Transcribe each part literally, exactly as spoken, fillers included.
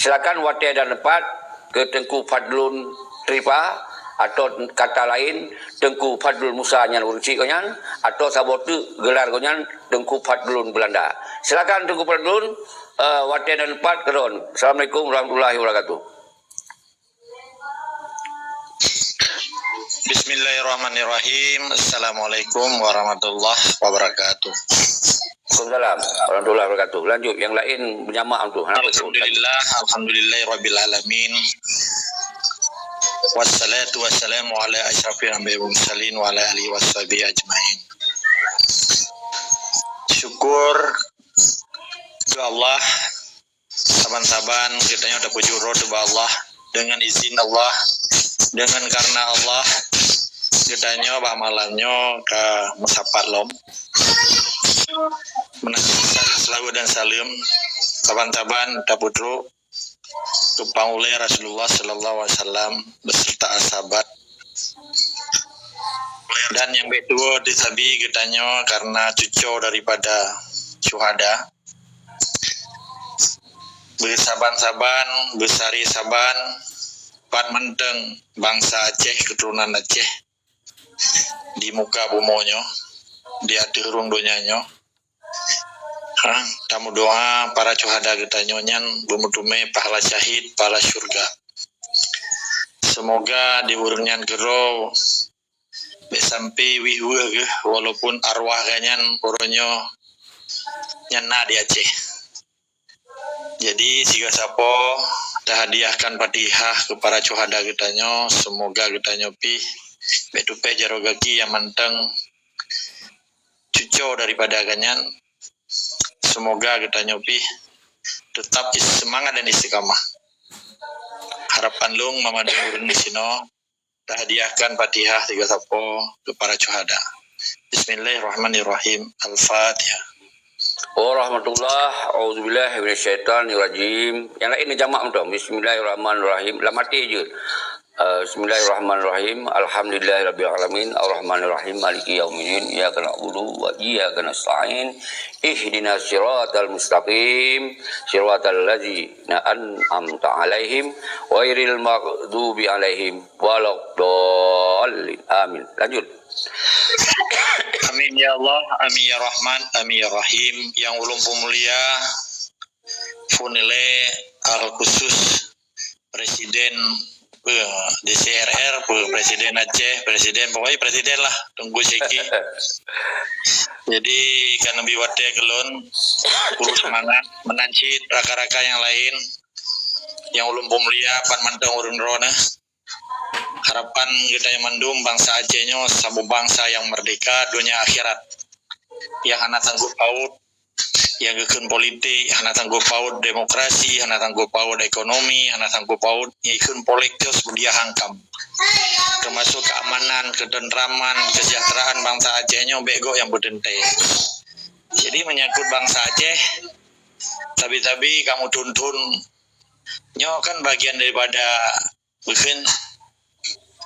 Silakan watée dan tempat keu Teungku Fadlun Tripa, atau kata lain Teungku Fadlun Musa nyan ureuëng chik gobnyan, atau saboh teuk gelar gobnyan Teungku Fadlun Belanda. Silakan Teungku Fadlun, eh, watée dan tempat keudroe. Assalamualaikum warahmatullahi wabarakatuh. Bismillahirrahmanirrahim. Assalamualaikum warahmatullahi wabarakatuh. Waalaikumsalam warahmatullahi wabarakatuh. Lanjut, yang lain berjamaah tu. Kenapa tu? Alhamdulillah, alhamdulillahirabbil alamin. Wassalatu wassalamu ala asyrafil anbiya'i wal mursalin wa ala alihi washabihi ajmain. Syukur keu Allah, saban-saban geutanyoe tapeujeuet rot ubak Allah, deungon izin Allah, deungon kareuna Allah, geutanyoe bak malam nyoe ka meusapat lom. Meunan seulaweuet dan saleuem saban-saban tapeutrok keu pangulée Rasulullah sallallahu alaihi wasallam beserta sahabat. Dan nyang bék tuwoe teusabi geutanyoe kareuna cucoe daripada syuhada. Beusaban-saban, beusari saban, pat mantong bansa Aceh, keuturonan Aceh di muka bumoe nyoe, di ateueh rhueng donya nyoe. Ha, tameudoa para syuhada geutanyoe nyan beumeuteumé pahala syahid, pahala syurga. Seumoga di ureuëng nyan keudroe bék sampai wih-weueh geuh, walaupun arwah geuh nyan uroe nyoe nyan na di Aceh. Jadi, sigoe sapoe tahadiahkan Fatihah keu para syuhada geutanyoe, seumoga geutanyoe pih bék tupéh jaroe gaki nyang mantong cucoe daripada geuh nyan. Seumoga geutanyoe pih teutap is-, seumangat dan istiqamah. Harapan lôn mandum ureuëng disinoe tahadiahkan Fatihah sigoe sapoe keu para syuhada. Bismillahirrahmanirrahim. Al-Fatihah. Warahmatullah. A'udzubillahi minasyaitonirrajim. Nyang laén jamak mantong. Bismillahirrahmanirrahim. Lam até jeuet. Eh, Bismillahirrahmanirrahim. Alhamdulillahirabbil alamin. Arrahmanirrahim. Maliki yaumiddin. Iyyaka na'budu wa iyyaka nasta'in. Ihdinas siratal mustaqim. Siratal ladzina an'amta 'alaihim ghairil maghdubi 'alaihim waladdallin. Amin. Lanjut. Amin ya Allah, amin ya Rahman, amin ya Rahim. Nyang ulôn peumulia, phon ilée al khusus Presiden, eh, D C R R, pe-, Presiden Aceh, Presiden, pokoknya Presiden lah, Teungku Syeki. Jadi, ka neubi watée keu lôn, peue seumangat, meunan cit rakan-rakan nyang laén, nyang ulôn peumulia, pat mantong ureuëng droeneuh. Harapan geutanyoe mandum bansa Aceh nyoe saboh bansa nyang merdeka donya akhirat, nyang hana sanggob paut, nyang geukheun politik, hana sanggob paut demokrasi, hana sanggob paut ekonomi, hana sanggob paut nyang geukheun politik seubeudiah hangkam. Teumasok keamanan, ketentraman, kesejahteraan bansa Aceh nyoe bék gob nyang beuteuntée. Jadi, menyangkut bansa Aceh, tabi-tabi kamoe tuntun nyoe kan bagian daripada mungkin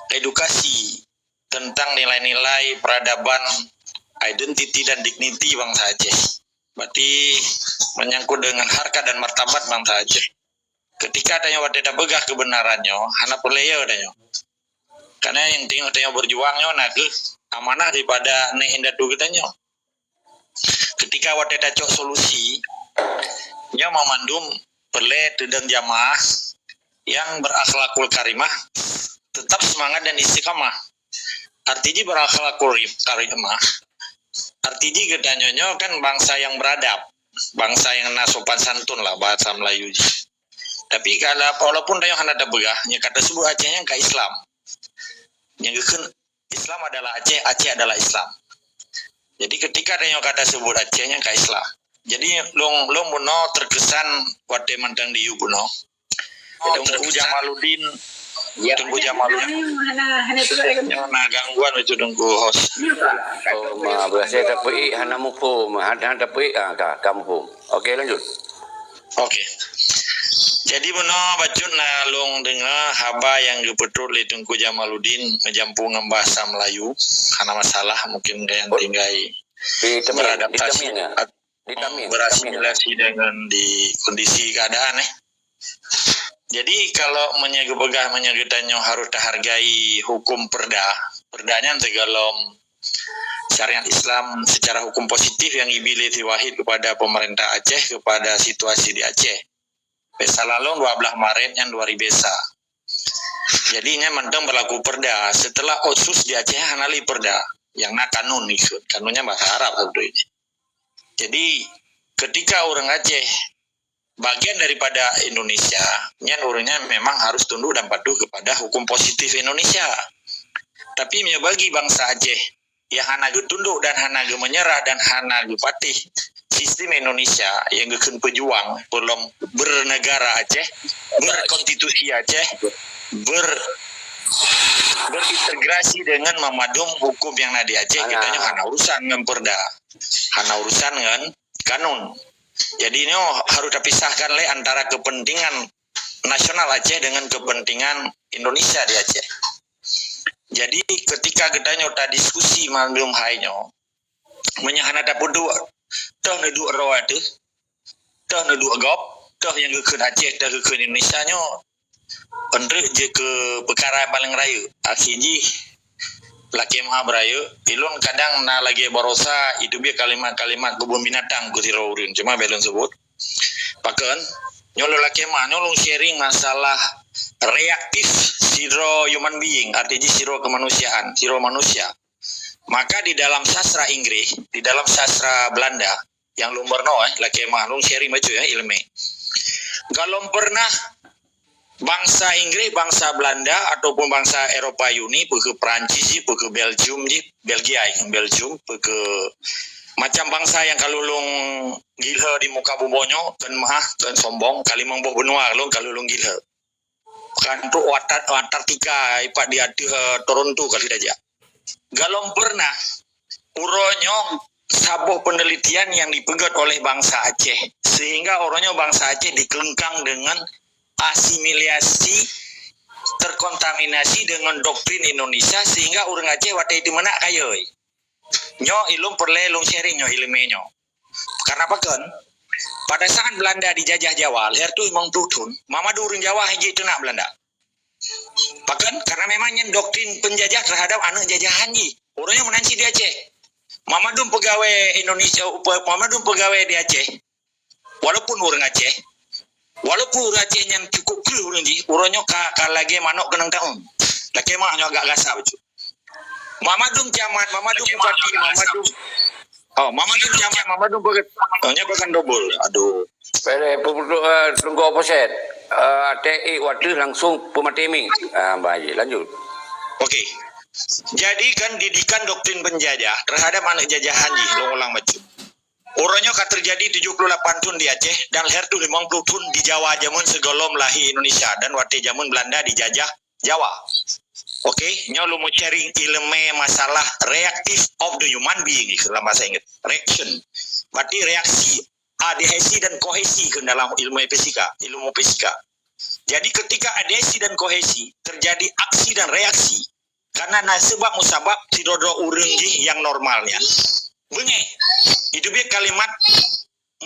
edukasi tentang nilai-nilai peradaban, identiti dan digniti bansa Aceh. Berarti menyangkut dengan harkat dan martabat bansa Aceh. Ketika tanyoe watée tapeugah kebenaran nyoe, hana peureulée tanyoe. Karena nyang teungoh tanyoe berjuang nyoe na kheueh amanah daripada nek indatu geutanyoe. Ketika watée tacok solusi, nyoe mandum peureulée teudong jamaah nyang berakhlakul karimah, tetap seumangat dan istiqamah. Arti jih berakhlakul karimah, arti jih geutanyoe nyoe kan bansa nyang beradab, bansa nyang na sopan santun lah bahasa Melayu jih. Tapi kalau, walaupun tanyoe hana tapeugah, nyang ka taseubut Aceh nyan ka Islam. Nyang geukheun Islam adalah Aceh, Aceh adalah Islam. Jadi ketika tanyoe ka taseubut Aceh nyan ka Islam. Jadi lôn, lôn bunoe terkesan watée mantong diyue bunoe. Teungku Jamaluddin, ya. Teungku Jamaluddin. Hana, hana, hana, hana, hana. Nyoe na gangguan itu Teungku host. Oh, ma, berasai tapeuék hana muphom, hana, hana tapeuék, ah, ka, ka muphom. Okey, lanjut. Okey. Jadi bunoe bacut na lôn deungoe haba nyang geupeutrok lé Teungku Jamaluddin meujampu ngon bahasa Melayu. Hana masalah, mungkin nyang tinggai beradaptasi. Ditameng, ya? Ditameng, berasimilasi dengan di kondisi keadaan, eh. Jadi kalau meunyoe geupeugah, meunyoe geutanyoe harôh tahargai huköm perda, perda nyan sigohlom syariat Islam secara huköm positif nyang geubri lé si Wahid kepada pemerintah Aceh, kepada situasi di Aceh. Peusalah lôn dua blaih Maret nyan dua ribèe sa. Jadi nyan mantong berlaku perda. Setelah otsus di Aceh hana lé perda. Nyang na kanun ikôt. Kanun nyan bahasa Arab sebetulnya. Jadi ketika ureuëng Aceh bagian daripada Indonesia, nyan ureuëng nyan memang harus tunduk dan patuh kepada huköm positif Indonesia. Tapi meunyoe bagi bansa Aceh nyang hana geutunduk dan hana geumeunyeurah dan hana geupatéh sistem Indonesia nyang geukheun peujuang, peulom bernegara Aceh, berkonstitusi Aceh, ber-, berintegrasi dengan memadum huköm nyang na di Aceh, geutanyoe hana urusan ngon perda, hana urusan ngon kanun. Jadi nyoe harôh tapisahkan lé antara kepentingan nasional Aceh dengan kepentingan Indonesia di Aceh. Jadi ketika geutanyoe tadiskusi mandum hai nyoe, meunyoe hana tapeuduek, toh neuduek droe teuh, toh neuduek gob, toh nyang geukheun Aceh, toh geukheun Indonesia nyoe, eunteuk jeuet keu peukara paleng rayeuk. Akhé jih lakée meu'ah beurayeuk, ilôn kadang na lagée barosa iteubiet kalimat-kalimat keubon binatang keu sidroe ureuëng, cuma bék lôn sebut. Pakon, nyoe lôn lakée meu'ah, nyoe lôn sharing masalah reaktif sidroe human being, arti jih sidroe kemanusiaan, sidroe manusia. Maka di dalam sastra Inggris, di dalam sastra Belanda, nyang lôn meurunoe, eh, lakée meu'ah lôn sharing bacut, eh, iéleumé. Gohlom peureunah bansa Inggris, bansa Belanda, ataupun bansa Eropa Uni, peue keu Perancis jih, peue keu Belgium jih, Belgia, eh, Belgium, peue keu macam bansa nyang ka lôn gileue di muka bumoe nyoe, kon meu'ah, kon sombong, ka limong boh benua lôn ka lôn gileue. Kan trok Antar-, Antartika, ipat di ateueh, eh, Toronto kali tajak. Gohlom peureunah, uroe nyoe saboh penelitian nyang dipeugét oleh bansa Aceh, sehingga uroe nyoe bansa Aceh dikeungkang dengan asimilasi, terkontaminasi dengan doktrin Indonesia, sehingga ureuëng Aceh watée itu meunak kayée. Nyoe ilôn peureulée lôn sharing nyoe iéleumé nyoe. Karena pakon? Pada saat Belanda dijajah Jawa, lhèe reutôh limong ploh thon, mamandum ureuëng Jawa han jeuet teunak Belanda. Pakon? Karena memang nyan doktrin penjajah terhadap aneuk jajahan jih. Ureuëng nyan meunan cit di Aceh. Mamandum peugawée Indonesia, mamandum peugawée di Aceh, walaupun ureuëng Aceh, walaupun ureuëng Aceh nyan cukup kreueh ureuëng jih, uroe nyoe ka, ka lagée manok keunong taun. Lakée meu'ah nyoe agak gasa bacut. Mamandum camat, mamandum bupati, mamandum, oh, mamandum camat, mamandum peugét-, oh, nyoe peugét dobol. Aduh. Pele pupuk, eh, tunggu opposite. Eh, até ék watèe langsung peumaté mi. Ah, baik, lanjut. Okey. Jadi kan didikan doktrin penjajah terhadap aneuk jajahan jih, lôn ulang bacut. Uroe nyoe ka teujadi tujoh ploh lapan thon di Aceh dan lhèe reutôh limong ploh thon di Jawa jameun sigohlom lahé Indonesia dan watèe jameun Belanda dijajah Jawa. Okey, nyoe lôn meu-sharing iéleumé masalah reactive of the human being lam bahasa Inggris. Reaction. Berarti reaksi, adhesi dan kohesi keu dalam ilmu fisika, ilmu fisika. Jadi ketika adhesi dan kohesi terjadi aksi dan reaksi, karena na sebab musabab sidroe-droe ureuëng jih nyang normal nyan beungéh. Itu biet kalimat,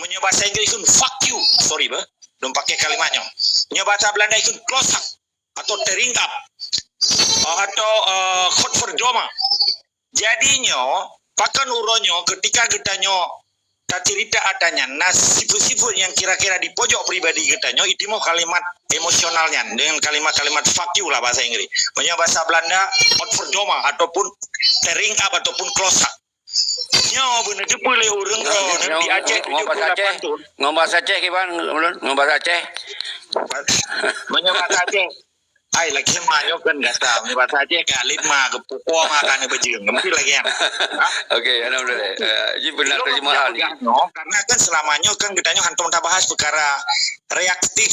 meunyoe bahasa Inggris ikheun fuck you, sorry beh, lôn pakai kalimat nyoe. Meunyoe bahasa Belanda ikheun klootzak atau teringap atau, eh, godverdomme. Jadi nyoe, pakon uroe nyoe ketika geutanyoe taceurita atra nyan, na sifeuet-sifeuet nyang kira-kira di pojok pribadi geutanyoe, itimoh kalimat emosional nyan dengan kalimat-kalimat fuck you lah bahasa Inggris. Meunyoe bahasa Belanda, godverdomme ataupun teringap ataupun klootzak. Nyoe beuneuteupeu lé ureuëng droe di Aceh tujoh ploh lapan thon. Ngon bahasa Aceh kiban ulôn, ngon bahasa Aceh. Meunyoe bahasa Aceh, ai lagèe ma nyoe kan gata, meunyoe bahasa Aceh ka alit ma geupukua ma ka neubeujeung. Mungkin lagèe nyan. Ha? Okey, alhamdulillah. Eh, ji beuna terjemahan. Nyoe, karena kan selama nyoe kan geutanyoe hantom tabahas peukara reaktif,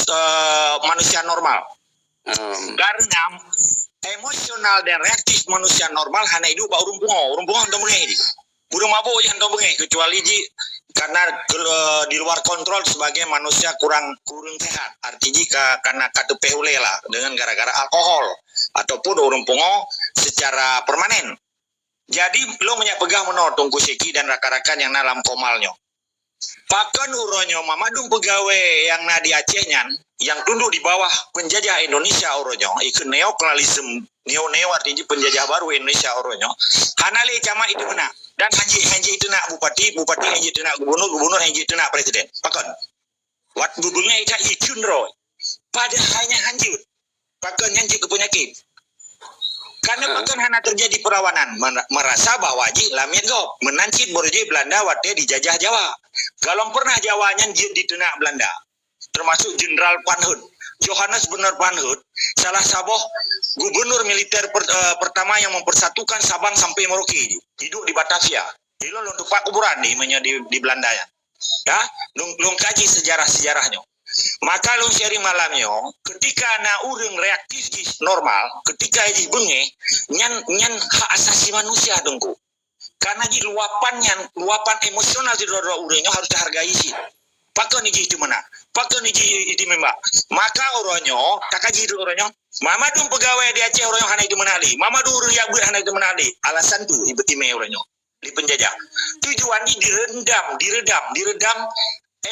eh, manusia normal. Hmm. Karena emosional dan reaktif manusia normal hana idup bak ureuëng pungo. Ureuëng pungo hantom beungéh jih. Ureuëng mabök jih hantom beungéh, kecuali jih karena, eh, di luar kontrol sebagai manusia kurang, kurang sehat. Arti jih ka, karena ka teupéh ulèe lah dengan gara-gara alkohol ataupun ureuëng pungo secara permanen. Jadi, lôn meunyak peugah meunoe Teungku Syeki dan rakan-rakan nyang na lam Komal nyoe. Pakon uroe nyoe mandum peugawée nyang na di Aceh nyan, nyang tunduk di bawah penjajah Indonesia uroe nyoe, ikheun neokolonialisme, neo-neo artinya penjajah baru Indonesia uroe nyoe, hana lé camat itu meunan. Dan hanjeuet-hanjeuet itu na bupati, bupati hanjeuet itu na gubernur, gubernur hanjeuet itu na presiden. Pakon? Wat gubernur itu ikheun roh. Padahai nyan hanjeuet. Pakon nyan cit keu peunyakit. Karena pakon hana terjadi perlawanan, mer-, merasa bahwa jih lamiet gob. Meunan cit baroe jih Belanda watée dijajah Jawa. Galom pernah Jawa nyan jeuet diteunak Belanda. Termasuk Jenderal Pankhurst. Johannes Bernhard Pankhurst, salah saboh gubernur militer per-, eh, pertama yang mempersatukan Sabang sampai Merauke. Hidup di Batavia. Di lôn, lôn tupat kuburan di, meunyoe di, di Belanda nyan. Ya, lôn, lôn kaji sejarah-sejarah nyoe. Maka lôn sharing malam nyoe, ketika na ureuëng reaktif jih normal, ketika jih beungéh, nyan, nyan hak asasi manusia Teungku. Karena jih luapan nyan, luapan emosional sidroe-droe ureuëng nyoe harus tahargai cit. Pakon jih itu meunan? Pakon jih itu meunan? Maka uroe nyoe, takaji uroe nyoe, mandum peugawée di Aceh uroe nyoe hana itu meunan lé. Mandum ureuëng jak beuet hana itu meunan lé. Alasan tu ibe-, imé uroe nyoe. Di penjajah. Tujuan jih direndam, diredam, diredam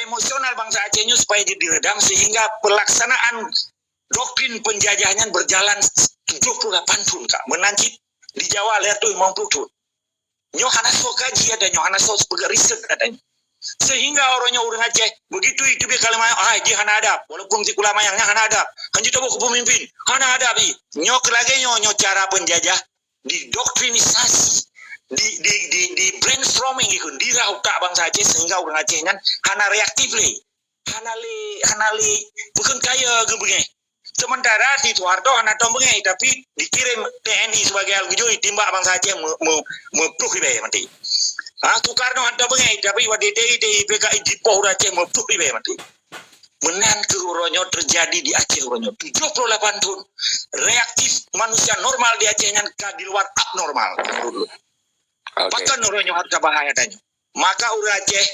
emosional bansa Aceh nyoe supaya jih diredam sehingga pelaksanaan doktrin penjajah nyan berjalan tujuh puluh lapan thon, Kak. Meunan cit di Jawa lhèe reutôh limong ploh thon. Nyoe hana soe kaji ata nyoe, hana soe peugah riset ata nyoe. Sehingga uroe nyoe ureuëng Aceh, begitu itu bie kalimat, "Ah, jih hana adab." Walaupun sikula manyang nyan hana adab. Hanjeuet taboh keu pemimpin, hana adab jih. Nyoe keu lagée nyoe, nyoe cara penjajah didoktrinisasi, di, di, di, di brainstorming ikheun, dirah utak bansa Aceh sehingga ureuëng Aceh nyan hana reaktif lé, hana lé, hana lé, bukon kaya geubeungéh. Sementara si Soeharto hana tom beungéh, tapi dikirim T N I sebagai alat geujok, ditimbak bansa Aceh me-, me-, meupluh ribée maté. Ha, Soekarno hana tom beungéh, tapi watée T I, T I, P K I dipoh ureuëng Aceh meupluh ribée maté. Meunan keuh uroe nyoe terjadi di Aceh uroe nyoe. Tujuh puluh lapan thon reaktif manusia normal di Aceh nyan ka di luar abnormal. Oke. Pakon uroe nyoe harus bahaya tanyoe. Maka ureuëng Aceh,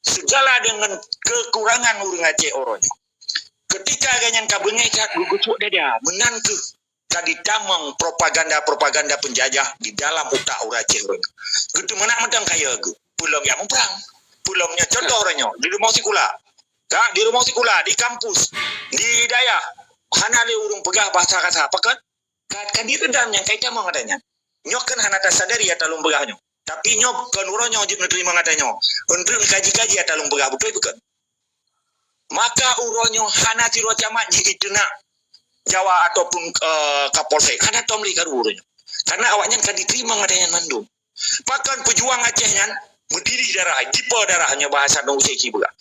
segala dengan kekurangan ureuëng Aceh uroe nyoe. Ketika gobnyan ka beungéh that geugucok dada, meunan keuh ka ditamong propaganda-propaganda penjajah di dalam utak ureuëng Aceh uroe nyoe. Geuteumeunak mantong kaya geuh. Peulom jak muprang. Peulom nyoe contoh uroe nyoe, di rumoh sikula. Ka, di rumoh sikula, di kampus, di dayah, hana lé ureuëng peugah bahasa kasa. Pakon? Ka, ka diredam nyan, ka itamong ata nyan. Nyoe kan hana tasadari ata lôn peugah nyoe. Tapi nyoe kon uroe nyoe jeuet neuteurimong ata nyoe. Untuk kaji-kaji ata lôn peugah beutôi bukon. Maka uroe nyoe hana sidroe camat jih iteunak Jawa ataupun, eh, Kapolsek. Hana tom lé karu uroe nyoe. Karena awaknyan ka diteurimong ata nyan mandum. Pakon peujuang Aceh nyan meudiri darah, jipe darah nyoe bahasa Indonesia cit peugah.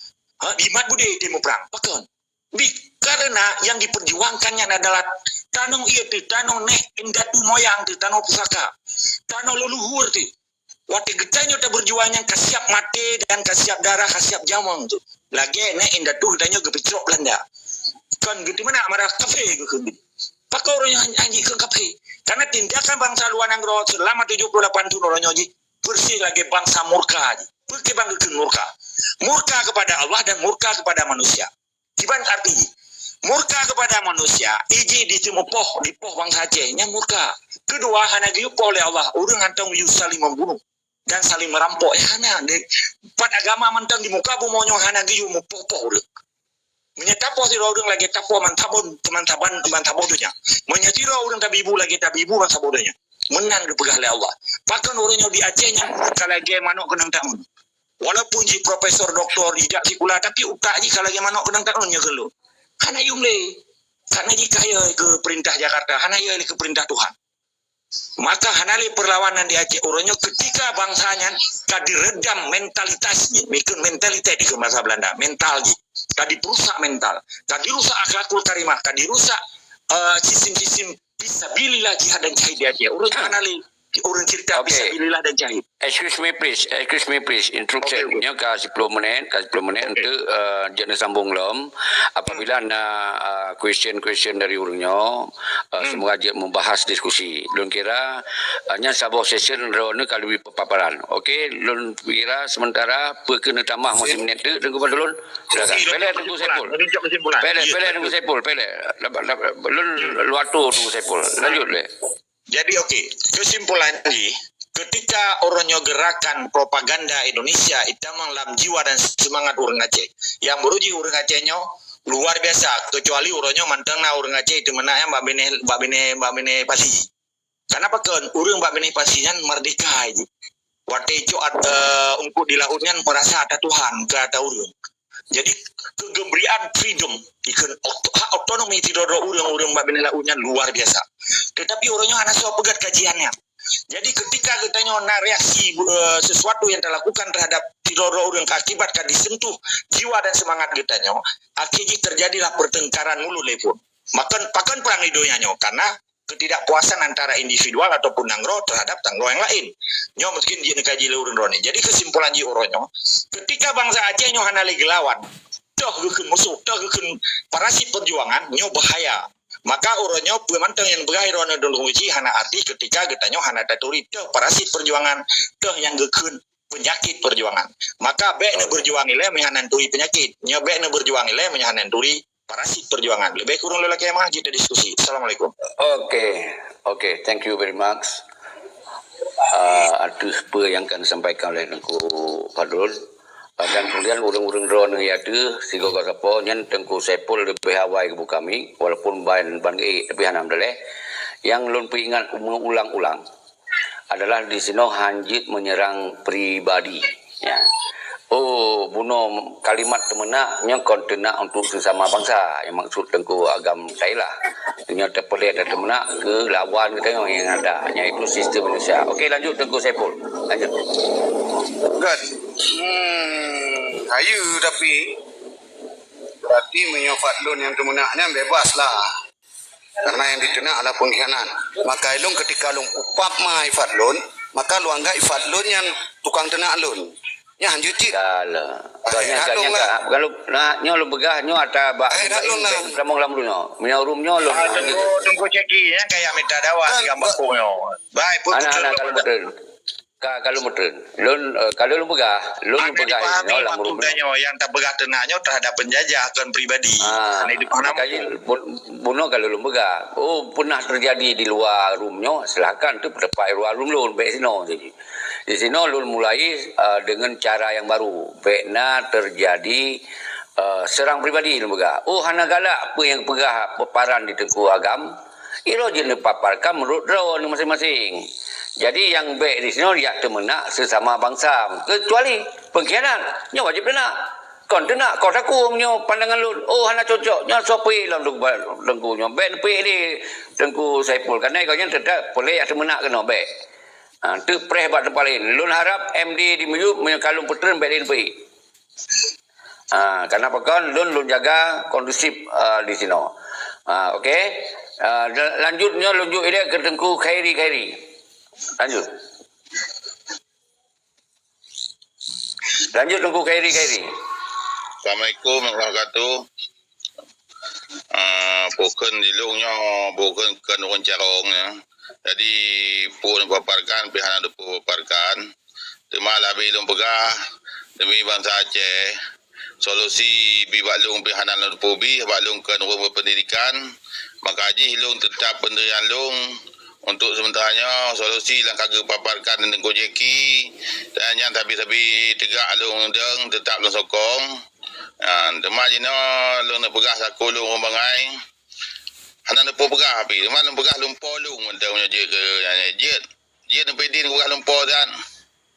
Ha, jimat beudé teuh muprang. Pakon? Bit, karena yang diperjuangkan nyan adalah tanoh ié teuh, tanoh nék indatu moyang teuh, tanoh pusaka, tanoh leluhur teuh. Watée geutanyoe taberjuang nyan ka siap maté dan ka siap darah, ka siap jamong teuh. Lagée nék indatu geutanyoe geupeucrok Belanda. Kon geuteumeunak marah kafé geukheun. Pakon uroe nyoe han-, hanjeuet keu kafé? Karena tindakan bansa luwa nanggroe selama tujuh puluh lapan thon uroe nyoe jih bersih lagée bansa murka jih. Peue keuh ban geukheun murka? Murka kepada Allah dan murka kepada manusia. Kiban arti jih? Murka kepada manusia, iji di simupoh, dipoh bansa Aceh, nyan murka. Kedua, hana geuyue poh lé Allah, ureuëng hantom geuyue saling membunuh dan saling merampok. Eh, hana, di, pat agama mantong di muka bumoe nyoe hana geuyue mupoh-poh ureuëng. Meunyoe tapoh sidroe ureuëng lagée tapoh mantabon, mantaban, mantaboh donya. Meunyoe sidroe ureuëng tabibu lagée tabibu mantaboh donya. Meunan geupeugah lé Allah. Pakon ureuëng nyoe di Aceh nyan ka lagée manok keunong taun. Walaupun jih profesor, doktor, ijak sikula, tapi utak jih ka lagée manok keunong taun nyoe geulon. Hana yum lé. Karena jih kaya keu perintah Jakarta, hana yum lé keu perintah Tuhan. Maka hana lé perlawanan di Aceh uroe nyoe ketika bansa nyan ka diredam mentalitas jih, mikun mentalitas di bahasa Belanda, mental jih. Ka diperusak mental, ka dirusak akhlakul karimah, ka dirusak, eh, sistem-sistem fisabilillah jihad dan jahid di Aceh. Uroe nyoe hana lé ureuëng cerita fisabilillah dan jahid. Excuse me please, excuse me please, interruption. Oke, oke. Nyoe ka sepuluh minit, ka sepuluh minit untuk, eh, jeuet neusambung lom. Apabila na, eh, question-question dari ureuëng nyoe, eh, semoga jeuet membahas diskusi. Lôn kira, eh, nyan saboh session droeneuh ka leubeh paparan. Oke, lôn kira sementara peu keuneuk tamah masih minit tu, Teungku Fazlun. Silakan. Pelek Teungku Saiful. Pelek, pelek Teungku Saiful, pelek. Lôn luar tu Teungku Saiful. Lanjut lé. Jadi, oke, kesimpulan jih, Ketika uroe nyoe gerakan propaganda Indonesia itamong lam jiwa dan semangat ureuëng Aceh, nyang beurujih ureuëng Aceh nyoe luar biasa, kecuali uroe nyoe mantong na ureuëng Aceh teumeunak nyang bak binéh, bak binéh, bak binéh pasi. Karena pakon ureuëng bak binéh pasi nyan merdeka jih. Watée cok at-, eh, ungkut di laôt nyan merasa ada Tuhan, ke ada ureuëng. Jadi, keugeuberian freedom, ikon oto-, hak otonomi sidroe-droe ureuëng, ureuëng bak binéh laôt nyan luar biasa. Tetapi ureuëng nyoe hana soe peugét kajian nyan. Jadi, ketika geutanyoe na reaksi, eh, sesuatu yang terlakukan terhadap sidroe-droe ureuëng, akibat ka disentuh jiwa dan semangat geutanyoe, akhé jih terjadilah pertengkaran mulut lé phon. Pakon, pakon perang di donya nyoe, karena ketidakpuasan antara individual ataupun nanggroe terhadap nanggroe yang lain. Nyoe mungkin jih neukaji lé ureuëng droeneuh. Jadi, kesimpulan jih uroe nyoe, ketika bangsa Aceh nyoe hana lé geulawan, toh geukheun musoh, toh geukheun parasit perjuangan, nyoe bahaya. Maka uroe nyoe peue mantong nyang peugah droeneuh dong uji hana arti ketika geutanyoe hana taturi toh parasit perjuangan, toh nyang geukheun penyakit perjuangan. Maka bék neubeurjuang ilée meuhana turi penyakit. Nyoe bék neubeurjuang ilée meuhana turi parasit perjuangan. Leubeh kureueng lôn lakée meuah jeuet diskusi. Assalamualaikum. Oke, oke, thank you very much. Ah, ateueh peue nyang ka disampaikan oleh Teungku Fadlun. Ah, dan kemudian ureuëng-ureuëng droeneuh nyang ateueh sigoe sapo nyan Teungku Saiful leubeh awai geubuka mic, walaupun ban, ban geuék, tapi hana meudaleh. Nyang lôn peuingat meuulang-ulang adalah di sinoe hanjeuet menyerang pribadi. Ya. Oh, bunoe kalimat teumeunak nyoe kon teunak untuk sesama bangsa, nyang maksud Teungku Agam Thailand. Nyoe teupeulét dan teumeunak keu lawan geutanyoe nyang ada, yaitu sistem Indonesia. Oke, lanjut Teungku Saiful. Lanjut. Kan. Hmm, hayu tapi berarti meunyoe Fadlun nyang teumeunak nyan bebas lah. Karena nyang diteunak adalah pengkhianat. Maka ilôn ketika lôn upap ma i Fadlun, maka lôn anggap i Fadlun nyan tukang teunak lôn. Nyan hanjeuet cit. Kalau, kalau nyan, kalau, kalau, nah, nyoe lôn peugah, nyoe ata bak, eh, bak, bak, sambung lam dulu nyoe. Meunyoe rum nyoe lôn. Ah, Teungku, Teungku Syaki, nyan kaya minta dawa kan, sigoe bak nyoe. Baik, putus. Ana, ana, kalau betul. Ka, ka lôn meuteun. Lôn, eh, ka lôn peugah, lôn peugah dipahami nyoe lam maksud ureueng nyoe, nyang tapeugah teunak nyoe terhadap penjajah, kon pribadi. Ah, hana dipahami. Makanya, bu-, bunoe ka lôn peugah. Oh, pernah terjadi di luar rum nyoe, silakan tu pendapat luar rum lôn, bék sinoe jadi. Di sinoe lôn mulai, eh, dengan cara yang baru. Bék na terjadi, eh, serang pribadi lôn peugah. Oh, hana galak apa nyang peugah paparan di Teungku Agam. Iro jeuet neupaparkan menurut droe masing-masing. Jadi, nyang bék di sinoe jak teumeunak sesama bangsa, kecuali pengkhianat, nyoe wajéb teunak. Kon teunak, kon takue nyoe pandangan lôn. Oh, hana cocok. Nyoe soe peuék lom Teungku, Teungku nyoe. Bék neupeuék lé Teungku Saiful. Karena gobnyan teutap peureulée jak teumeunak keunoe, bék. Ha, teuk preh bak teumpat laén. Lôn harap M D di Meyup, meunyoe ka lôn peutreun, bék lé neupeuék. Ah, karena pakon lôn, lôn jaga kondusif, ah, di sinoe. Ah, oke. Ah, la-, lanjut nyoe lôn jok ilée keu Teungku Khairi, Khairi. Lanjut. Lanjut Teungku Khairi, Khairi. Assalamualaikum warahmatullahi wabarakatuh. Ah, pakon di lôn nyoe, pakon kon ureueng carông nyoe. Jadi, peue neupaparkan, pih hana neupaparkan. Teuma lagée lôn peugah, demi bansa Aceh, solusi bak lôn pih hana lôn peubi, bak lôn kon ureueng berpendidikan. Maka jih lôn teutap peundirian lôn untuk sementara nyoe, solusi nyang ka geupaparkan Teungku Jeki, dan nyan sabe-sabe teugak lôn dong, teutap lôn sokong. Nyan, teuma jinoe lôn neupeugah saku lôn ureueng bangai. Hana neupeugah pih, teuma lôn peugah lôn po lôn mantong nyoe jeuet keu, jeuet. Jeuet neupeuidin keu peugah lôn po dan.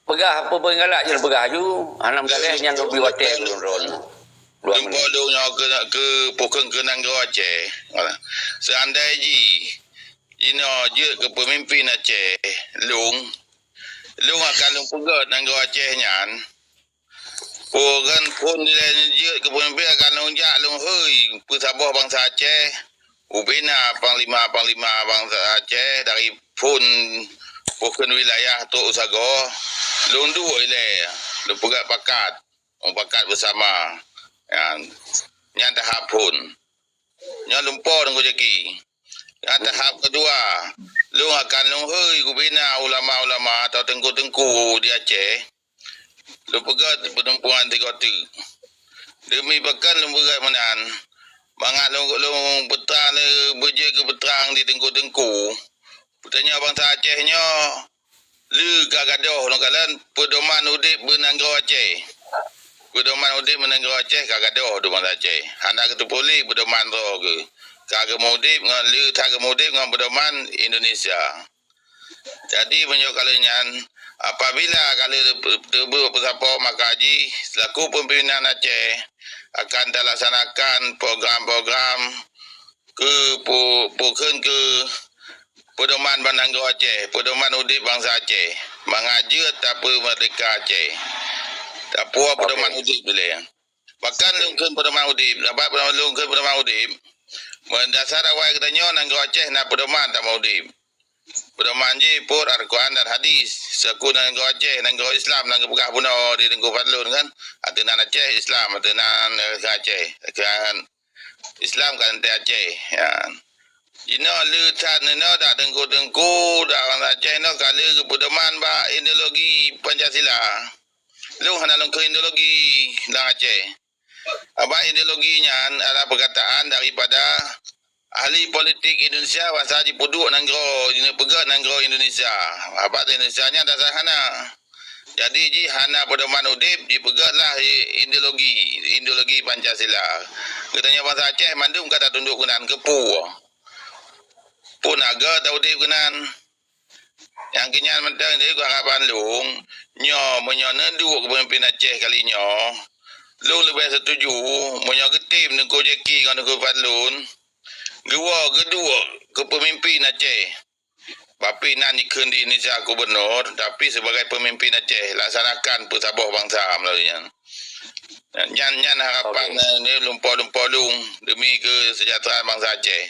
Peugah, apa pun galak jeuet peugah aju. Hana meugaleh nyan lôn bri watée keu lôn droeneuh. Dua menit. Lôn po lôn nyoe keu, keu pakon keu nanggroe Aceh. Seandai jih, jinoe jeuet keu peumimpin Aceh, lôn, lôn akan lôn peugét nanggroe Aceh nyan. Ureueng phon dilée jeuet keu peumimpin akan lôn jak lôn hôi peusaboh bansa Aceh. Ubena panglima-panglima bansa Aceh dari phon pakon wilayah trok u sagoe. Lôn duek ilée, lôn peugét pakat, mupakat beusama. Nyan, nyan tahap phon. Nyoe lôn po Teungku Jeki. Nyan tahap keudua, lôn akan lôn hôi gubena ulama-ulama atau teungku-teungku di Aceh. Lôn peugét peutumpuan tiga teuk. Demi pakon lôn peugét meunan, mangat lôn, lôn peutrang, lôn beujeuet keu peutrang di teungku-teungku. Peutanyoe bansa Aceh nyoe, Le ka gadôh lôn kalon peudoman udép beu nanggroe Aceh. Peudoman udép beu nanggroe Aceh ka gadôh di bansa Aceh. Hana geuteupeue lé peudoman droe geuh. Ka geumeu udép ngon le that geumeu udép ngon peudoman Indonesia. Jadi meunyoe ka lheueh nyan, apabila ka lheueh teubiet peusapoe, maka jih selaku pimpinan Aceh akan talaksanakan program-program keu pu-, pukheun keu peudoman ban nanggroe Aceh, peudoman udép bansa Aceh, mangat jeuet tapeumeurdeka Aceh. Tapuwoe peudoman udép dilèe. Bahkan lôn kheun peudoman udép, sabab lôn kheun peudoman udép, meudasar awai geutanyoe nanggroe Aceh na peudoman tamah udép. Peudoman jih peuet Al-Quran dan hadis. Seuku nanggroe Aceh, nanggroe Islam, nyang geupeugah bunoe di Teungku Fadlun kan. Ateueh nan Aceh Islam, ateueh nan, eh, Aceh. Kan Islam kan teuh Aceh. Ya. Jinoe le that ninoe dak teungku-teungku dak ureueng Aceh nyoe ka le geupeudoman bak ideologi Pancasila. Lôn hana lôn kheun ideologi lam Aceh. Sabab ideologi nyan adalah perkataan daripada ahli politik Indonesia bansa jipeuduek nanggroe, jipeugöt nanggroe Indonesia. Sabab Indonesia nyan dasar hana. Jadi jih hana peudoman udép, jipeugötlah i-, ideologi, ideologi Pancasila. Geutanyoe bansa Aceh mandum ka tatunduk keunan keu peue? Peue na göt taudép keunan? Nyang keu nyan mantong, jadi harapan lôn, nyoe meunyoe neuduek keu peumimpin Aceh kali nyoe, lôn leubeh setuju meunyoe geutem Teungku Jacky ngon Teungku Fadlun geuwoe geuduek keu peumimpin Aceh. Tapi nan jikheun di Indonesia gubernur, tapi sebagai peumimpin Aceh, laksanakan peusaboh bansa meulalu nyan. Nyan, nyan harapan, okey, eh, ni lumpoe-lumpoe lôn demi kesejahteraan bansa Aceh.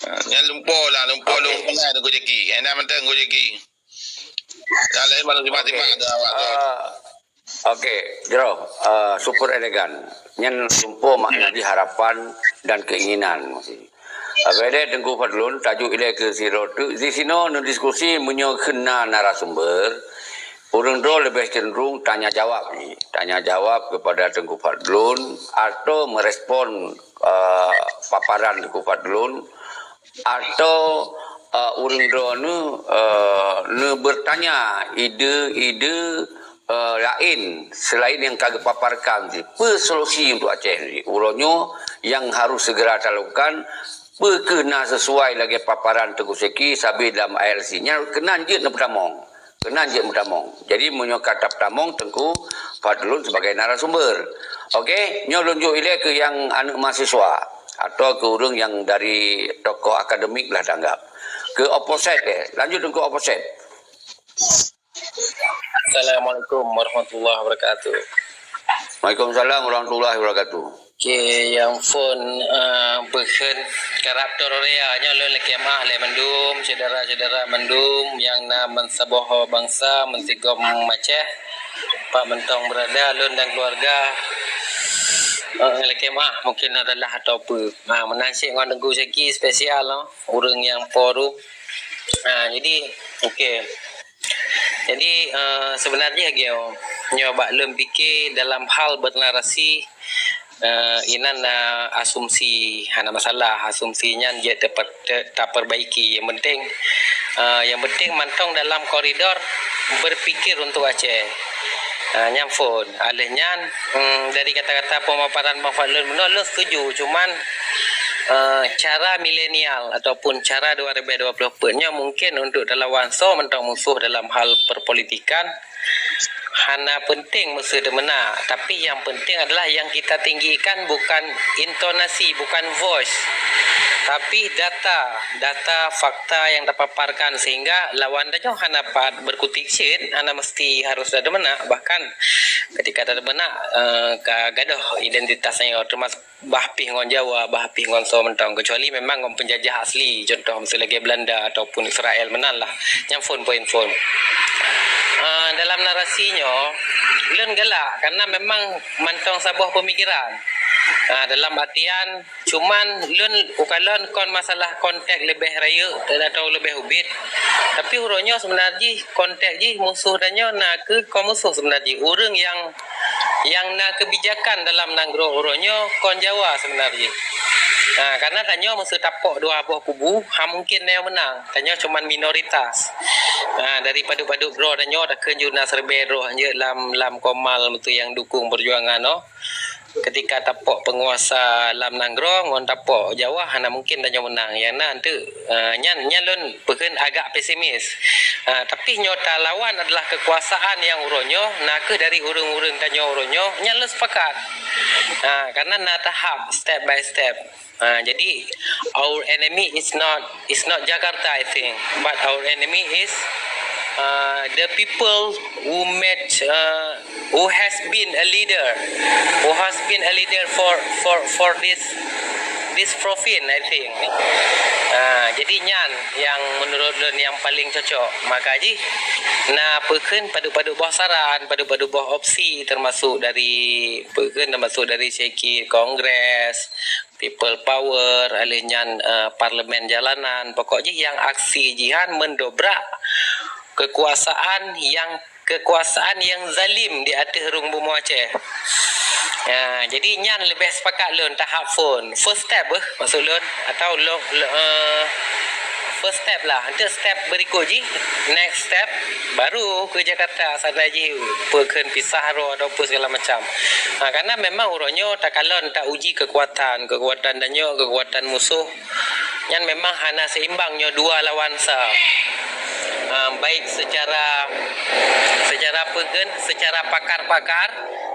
Ha, nyan lumpoe lah, lumpoe lôn, okey, peungai Teungku Jacky. Eh, na mantong Teungku Jacky. Dah laén baru simak-simak, okey, dah awak tu. Ah, okey, Jero, ah, super elegan. Nyan lumpoe makna di harapan dan keinginan. Agak deh Teungku Fadlun, tajuk ilèe keu sidroe teuk. Di sinoe neudiskusi meunyoe kheun na narasumber, ureueng droe leubeh cenderung tanya jawab jih. Tanya jawab kepada Teungku Fadlun atau merespon, eh, paparan Teungku Fadlun atau, eh, ureueng droeneuh, eh, neubeurtanya ide-ide, eh, laén selain nyang ka geupaparkan jih. Peue solusi untuk Aceh jih? Uroe nyoe nyang harus segera talakukan, peue keuh na sesuai lagèe paparan Teungku Jacky sabe dalam I L C. Nyan keunan jeuet neupeutamong. Keunan jeuet meutamong. Jadi, meunyoe ka tapeutamong, Teungku Fadlun sebagai narasumber. Okey, nyoe lôn jok ilèe keu nyang aneuk mahasiswa atau keu ureueng nyang dari tokoh akademik lah tanggap. Keu opposite, eh. Lanjut Teungku opposite. Assalamualaikum warahmatullahi wabarakatuh. Waalaikumsalam warahmatullahi wabarakatuh. Okey, nyang phôn, eh, peukheun karab Toria nyoe lôn lakèe meu'ah lé mandum syedara-syedara mandum nyang na meusaboh bansa meusigom Aceh. Pat mantong beurada lôn dan keuluwarga, eh, lakèe meu'ah mungken adalah atau peue. Ha, meunan cit ngon Teungku Jacky spesial, oh, ureueng nyang forum. Ha, jadi, okey. Jadi, eh, sebenarnya lagèe nyoe, bak lôn pike dalam hal bernarasi, eh, inan na asumsi, hana masalah, asumsi nyan jeuet tepe-, te-, taperbaiki. Yang penting, eh, yang penting mantong dalam koridor berpikir untuk Aceh. Eh, nyan phôn. Alèh nyan, hmm, dari kata-kata pemaparan Bang Fadlun, benar lôn setuju. Cuman, eh, cara milenial ataupun cara dua ribu dua puluh empat nyoe mungkin untuk talawan soe mantong musoh dalam hal perpolitikan, hana penting meuseu teumeunak, tapi yang penting adalah yang kita tinggikan bukan intonasi, bukan voice, tapi data, data fakta yang tapaparkan, sehingga lawan tanyoe hana pat berkutik cit, hana mesti harus teumeunak. Bahkan ketika teumeunak, eh, ka gadôh identitas nyoe, termasuk bah pih ngon Jawa, bah pih ngon soe mantong, kecuali memang ngon penjajah asli, contoh miseue lagèe Belanda ataupun Israel meunan lah. Nyan phôn, poin phôn. Ah, dalam narasi nyoe, lôn galak karena memang mantong saboh pemikiran. Ah, dalam artian, cuman lôn ukalon kon masalah konteks leubeh rayeuk atau leubeh ubit. Tapi uroe nyoe sebenar jih konteks jih musoh tanyoe na keuh kon musoh sebenar jih. Ureueng nyang Nyang na keubijakan dalam nanggroe uroe nyoe kon Jawa sebenar jih. Ha, karena tanyoe meuseu tapok dua boh kubu, ha mungken tanyoe meunang. Tanyoe cuman minoritas. Ha, dari padub-padub droe tanyoe takheun ju na siribèe droe hanjeuet lam, lam Komal meuteu nyang dukung peujuangan nyoe. Ketika tapok peunguasa lam nanggroe ngon tapok Jawa hana mungken tanyoe meunang. Nyang na eunteuk, ha, nyan, nyan lôn peukheun agak pesimis. Ha, tapi nyoe talawan adalah keukuasaan nyang uroe nyoe, na kheueh dari ureueng-ureueng tanyoe uroe nyoe, nyan lôn sepakat. Ha, karena na tahap, step by step. Ha, jadi our enemy is not, is not Jakarta, I think, but our enemy is, uh, the people who made, uh, who has been a leader, who has been a leader for, for, for this, this province, I think. Ha, jadi nyan nyang menurut lôn nyang paling cocok. Maka jih na peukheun padub-padub boh saran, padub-padub boh opsi, termasuk dari peukheun, termasuk dari segi Kongres, People Power, alèh nyan, eh, parlemen jalanan. Pokok jih nyang aksi jihan mendobrak kekuasaan yang, kekuasaan yang zalim di ateueh rhueng bumoe Aceh. Ya, jadi nyan leubeh sepakat lôn tahap phon. First step, eh, maksud lôn, atau lo, lo, eh, first step lah. Eunteuk step berikut jih, next step, baru ke Jakarta, sana jih peukheun pisah droe atau apa segala macam. Ha, karena memang uroe nyoe takalon, tauji kekuatan, kekuatan tanyoe, kekuatan musuh. Nyan memang hana seimbang nyoe dua lawan sa. Ha, baik secara, secara peukheun, secara pakar-pakar,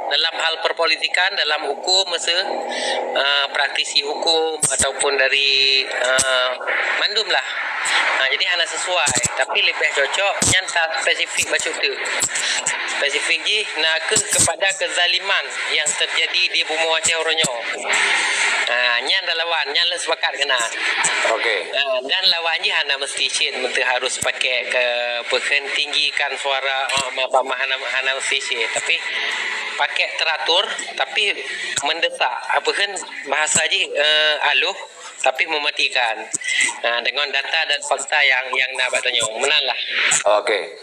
dalam hal perpolitikan, dalam hukum, masa, eh, praktisi hukum ataupun dari, eh, mandum lah. Ha, jadi hana sesuai, tapi leubeh cocok nyan ta spesifik bacut tu. Spesifik jih na kheueh kepada kezaliman yang terjadi di bumoe Aceh uroe nyoe. Ha, nyan dah lawan, nyan lôn sepakat keunan. Okey. Ha, dan lawan jih hana mesti cit meunteu harus pakai ke peukheun tinggikan suara, oh, ma-, ma-, ma-, hana, hana mesti cit. Tapi pakai teratur, tapi mendesak. Apa kan bahasa jih, eh, aluh, tapi mematikan. Ha, dengan data dan fakta yang, yang na bak tanyoe. Meunan lah. Okey.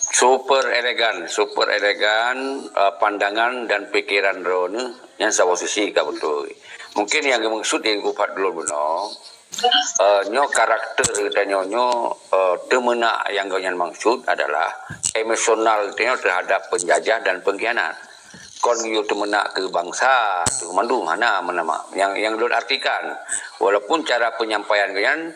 Super elegan, super elegan, eh, pandangan dan pikiran droeneuh nyan saboh sisi ka beutôi. Mungkin nyang geumaksud di Teungku Fadlon bunoe, eh, nyoe karakter geutanyoe nyoe, eh, teumeunak nyang gobnyan maksud adalah emosional geutanyoe terhadap penjajah dan pengkhianat. Kon geuyue teumeunak keu bansa, keu mandum hana meunan. Nyang, nyang lôn artikan, walaupun cara penyampaian gobnyan,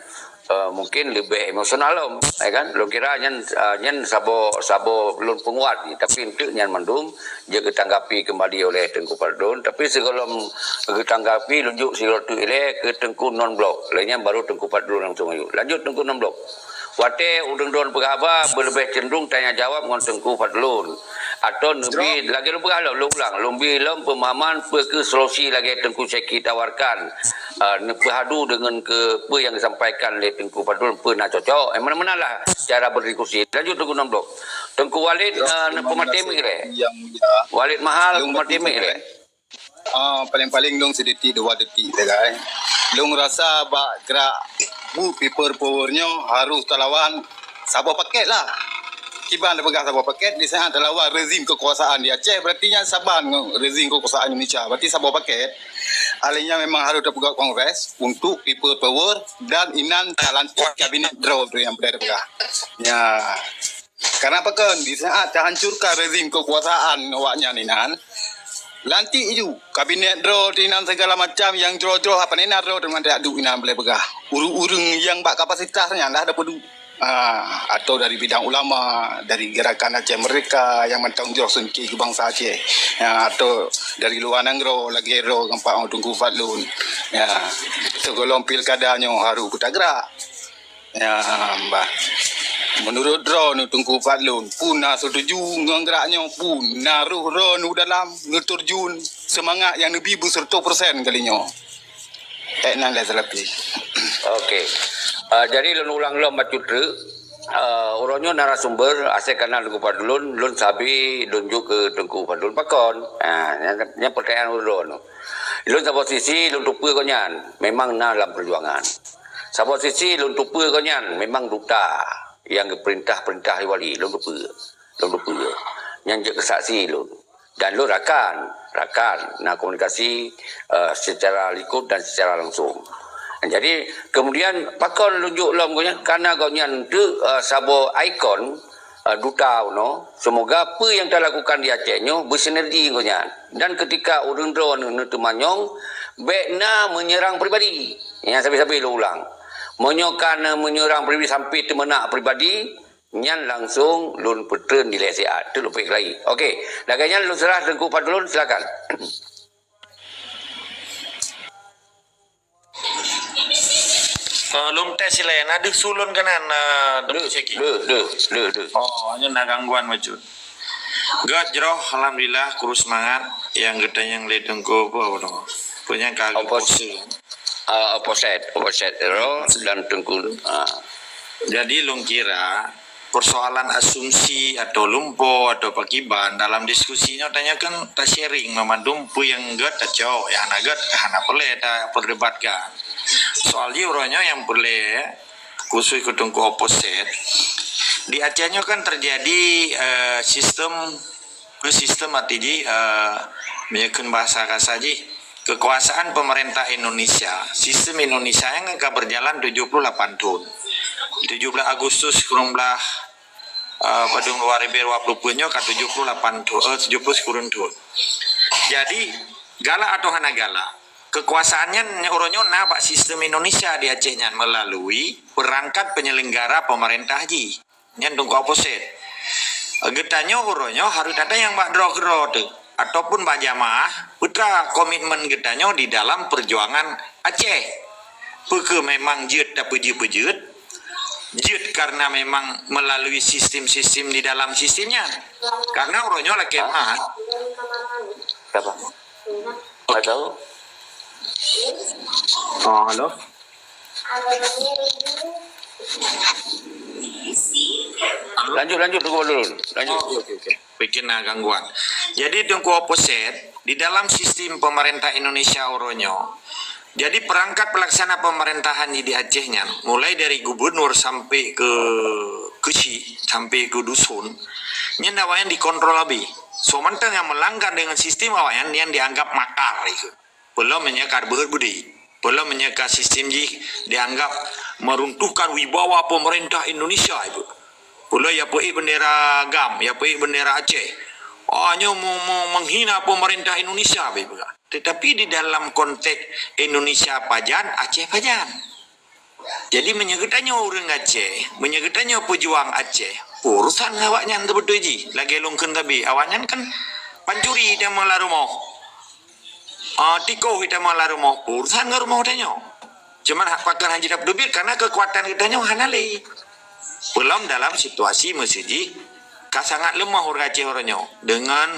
eh, mungkin leubeh emosional lom, ya kan? Lôn kira nyan, eh, nyan saboh, saboh lôn peunguat jih, tapi eunteuk nyan mandum jeuet geutanggapi keumbali oleh Teungku Fadlon. Tapi sigohlom geutanggapi, lôn jok sidroe teuk ilèe keu Teungku Non Blok. Lheueh nyan baru Teungku Fadlon langsung ayue. Lanjut Teungku Non Blok. Watèe ureueng droen peugah haba, beuleubeh cenderung tanya jawab ngon Teungku Fadlon. Atau neubi, lagèe lôn peugah lom, lôn ulang, lôn bi lom peumahaman peue keuh solusi lagèe Teungku Syeki tawarkan, eh, neupeuhadu deungon keu peue nyang disampaikan lé Teungku Fadlon, peue na cocok. Eh, meunan-meunan lah cara berdiskusi. Lanjut Teungku Non Blok. Teungku Walid, eh, neupeumaté mic lé. Walid Mahal, peumaté mic lé. Ah, paléng-paléng lôn sidetik dua detik sagai. Lôn rasa bak gerak buet People Power nyoe harôh talawan saboh paket lah. Kiban tapeugah saboh paket, di saat talawan rezim kekuasaan di Aceh, berarti nyan saban ngon rezim kekuasaan Indonesia. Berarti saboh paket. Alèh nyan memang harôh tapeugah kongres untuk People Power dan inan talantik kabinet droe tu nyang peugah. Ya. Karena apa kan, di saat tahancurkan rezim kekuasaan awaknyan inan, lantik ju kabinet droe inan segala macam nyang jroh-jroh apa nena droe teuma tajak duek inan boleh peugah. Ureueng-ureueng nyang bak kapasitas nyan lah dapeuduek. Ah, atau dari bidang ulama, dari Gerakan Aceh Merdeka nyang mantong jroh seuntui keu bansa Aceh. Ya, atau dari luwa nanggroe lagèe droe gampang Teungku Fadlon. Ya, sigohlom pilkada nyoe harôh beutagrak. Ya, bah. Menurut droeneuh Teungku Fadlon, peue na setuju ngon gerak nyoe, peue na roh droeneuh dalam neuterjun seumangat nyang neubi beuseureutôh persen kali nyoe. Eknan lé Salafi. Okey. Ah, jadi lôn ulang lom bacut treuk. Ah, uroe nyoe narasumber, asai kana Teungku Fadlon, lôn sabe lôn jok keu Teungku Fadlon pakon. Ah, nyan, nyan pertanyaan uroe nyoe. Lôn saboh sisi, lôn tupeue gobnyan. Memang na lam perjuangan. Saboh sisi lôn tupeue gobnyan memang duta nyang geupeurintah-peurintah lé wali, lôn tupeue. Lôn tupeue. Nyan jeuet keu saksi lôn. Dan lôn rakan, rakan na komunikasi, eh, secara likot dan secara langsung. Jadi, kemudian pakon lôn jok lom gobnyan? Karena gobnyan tu, uh, saboh ikon, uh, duta unoe. Semoga apa yang talakukan di Aceh nyoe bersinergi gobnyan. Dan ketika ureuëng droe neuteumanyong, bèk na menyerang pribadi. Nyang sabe-sabe lôn ulang. Meunyoe ka na menyerang pribadi sampai teumeunak pribadi, nyan langsung lôn peutreun di lé siat. Tu lôn peuhilai. Okey, lagèe nyan lôn seurah Teungku Fadlun, silakan. Eh, lom tes silai, na deuh su lôn keunan, eh, Teungku Syeki. Deuh, deuh, deuh, deuh. Oh, nyoe na gangguan bacut. Gèt jroh, alhamdulillah, kru seumangat nyang geutanyong lé Teungku apa, apa nama? Peue nyang ka Opos-, geupost. Ah, opposite, opposite ro dan Teungku. Ah. Jadi, lôn kira, persoalan asumsi atau lumpoe atau pakiban dalam diskusi nyoe tanyoe kan ta-sharing mandum peue nyang gèt tacok, nyang hana gèt hana peureulèe taperdebatkan. Soal jih uroe nyoe nyang peureulèe khusus keu Teungku Opposite, di Aceh nyoe kan terjadi, eh, sistem, sistem arti jih, eh, meunyoe kheun bahasa kasa jih, kekuasaan pemerintah Indonesia, sistem Indonesia nyang ka berjalan tujuh puluh lapan thon. Tujuh belas Agustus kureueng blah, eh, padum dua ribu dua puluh peuet nyoe ka tujuh puluh lapan thon, eh, tujuh puluh sikureueng thon. Jadi, galak atau hana galak, kekuasaan nyan uroe nyoe na bak sistem Indonesia di Aceh nyan melalui perangkat penyelenggara pemerintah jih. Nyan Teungku Opposite. Geutanyoe uroe nyoe harôh that nyang bak droe keudroe teuh ataupun bak jamaah, peue teuma komitmen geutanyoe di dalam perjuangan Aceh. Peu kheueh memang jeuet tapeujeuet-peujeuet? Jeuet karena memang melalui sistem-sistem di dalam sistem nyan. Karena uroe nyoe lakèe meu'ah. Siapa? Okey. Halo? Oh, halo? Lanjut, lanjut, Teungku Fadlun. Lanjut. Oh, okey, okey, okey. Pikir na gangguan. Jadi, Teungku Opposite, di dalam sistem pemerintah Indonesia uroe nyoe, jadi perangkat pelaksana pemerintahan di Aceh nyan, mulai dari gubernur sampai ke, ke si, sampai ke dusun, nyan awaknyan dikontrol abéh. Soe mantong nyang melanggar dengan sistem awaknyan, nyan dianggap makar itu. Peulom meunyoe ka beuet budi. Peulom meunyoe ka sistem jih dianggap meruntuhkan wibawa pemerintah Indonesia itu. Peulom ya peuék bendera GAM, ya peuék bendera Aceh. Ah, nyoe me-, me-, menghina pemerintah Indonesia, beu peugah. Tetapi di dalam konteks Indonesia pajan, Aceh pajan. Jadi, meunyoe geutanyoe ureuëng Aceh, meunyoe geutanyoe peujuang Aceh, urusan awaknyan teubeutôi jih. Lagèe lôn kheun tadi, awaknyan kan pancuri itamong lam rumoh. Ah, tikoh itamong lam rumoh, urusan ngon rumoh tanyoe. Cuman hak pakon hana jiteubiet karena keukuatan geutanyoe hana lé. Peulom dalam situasi meusijih ka sangat leumah ureuëng Aceh uroe nyoe. Dengan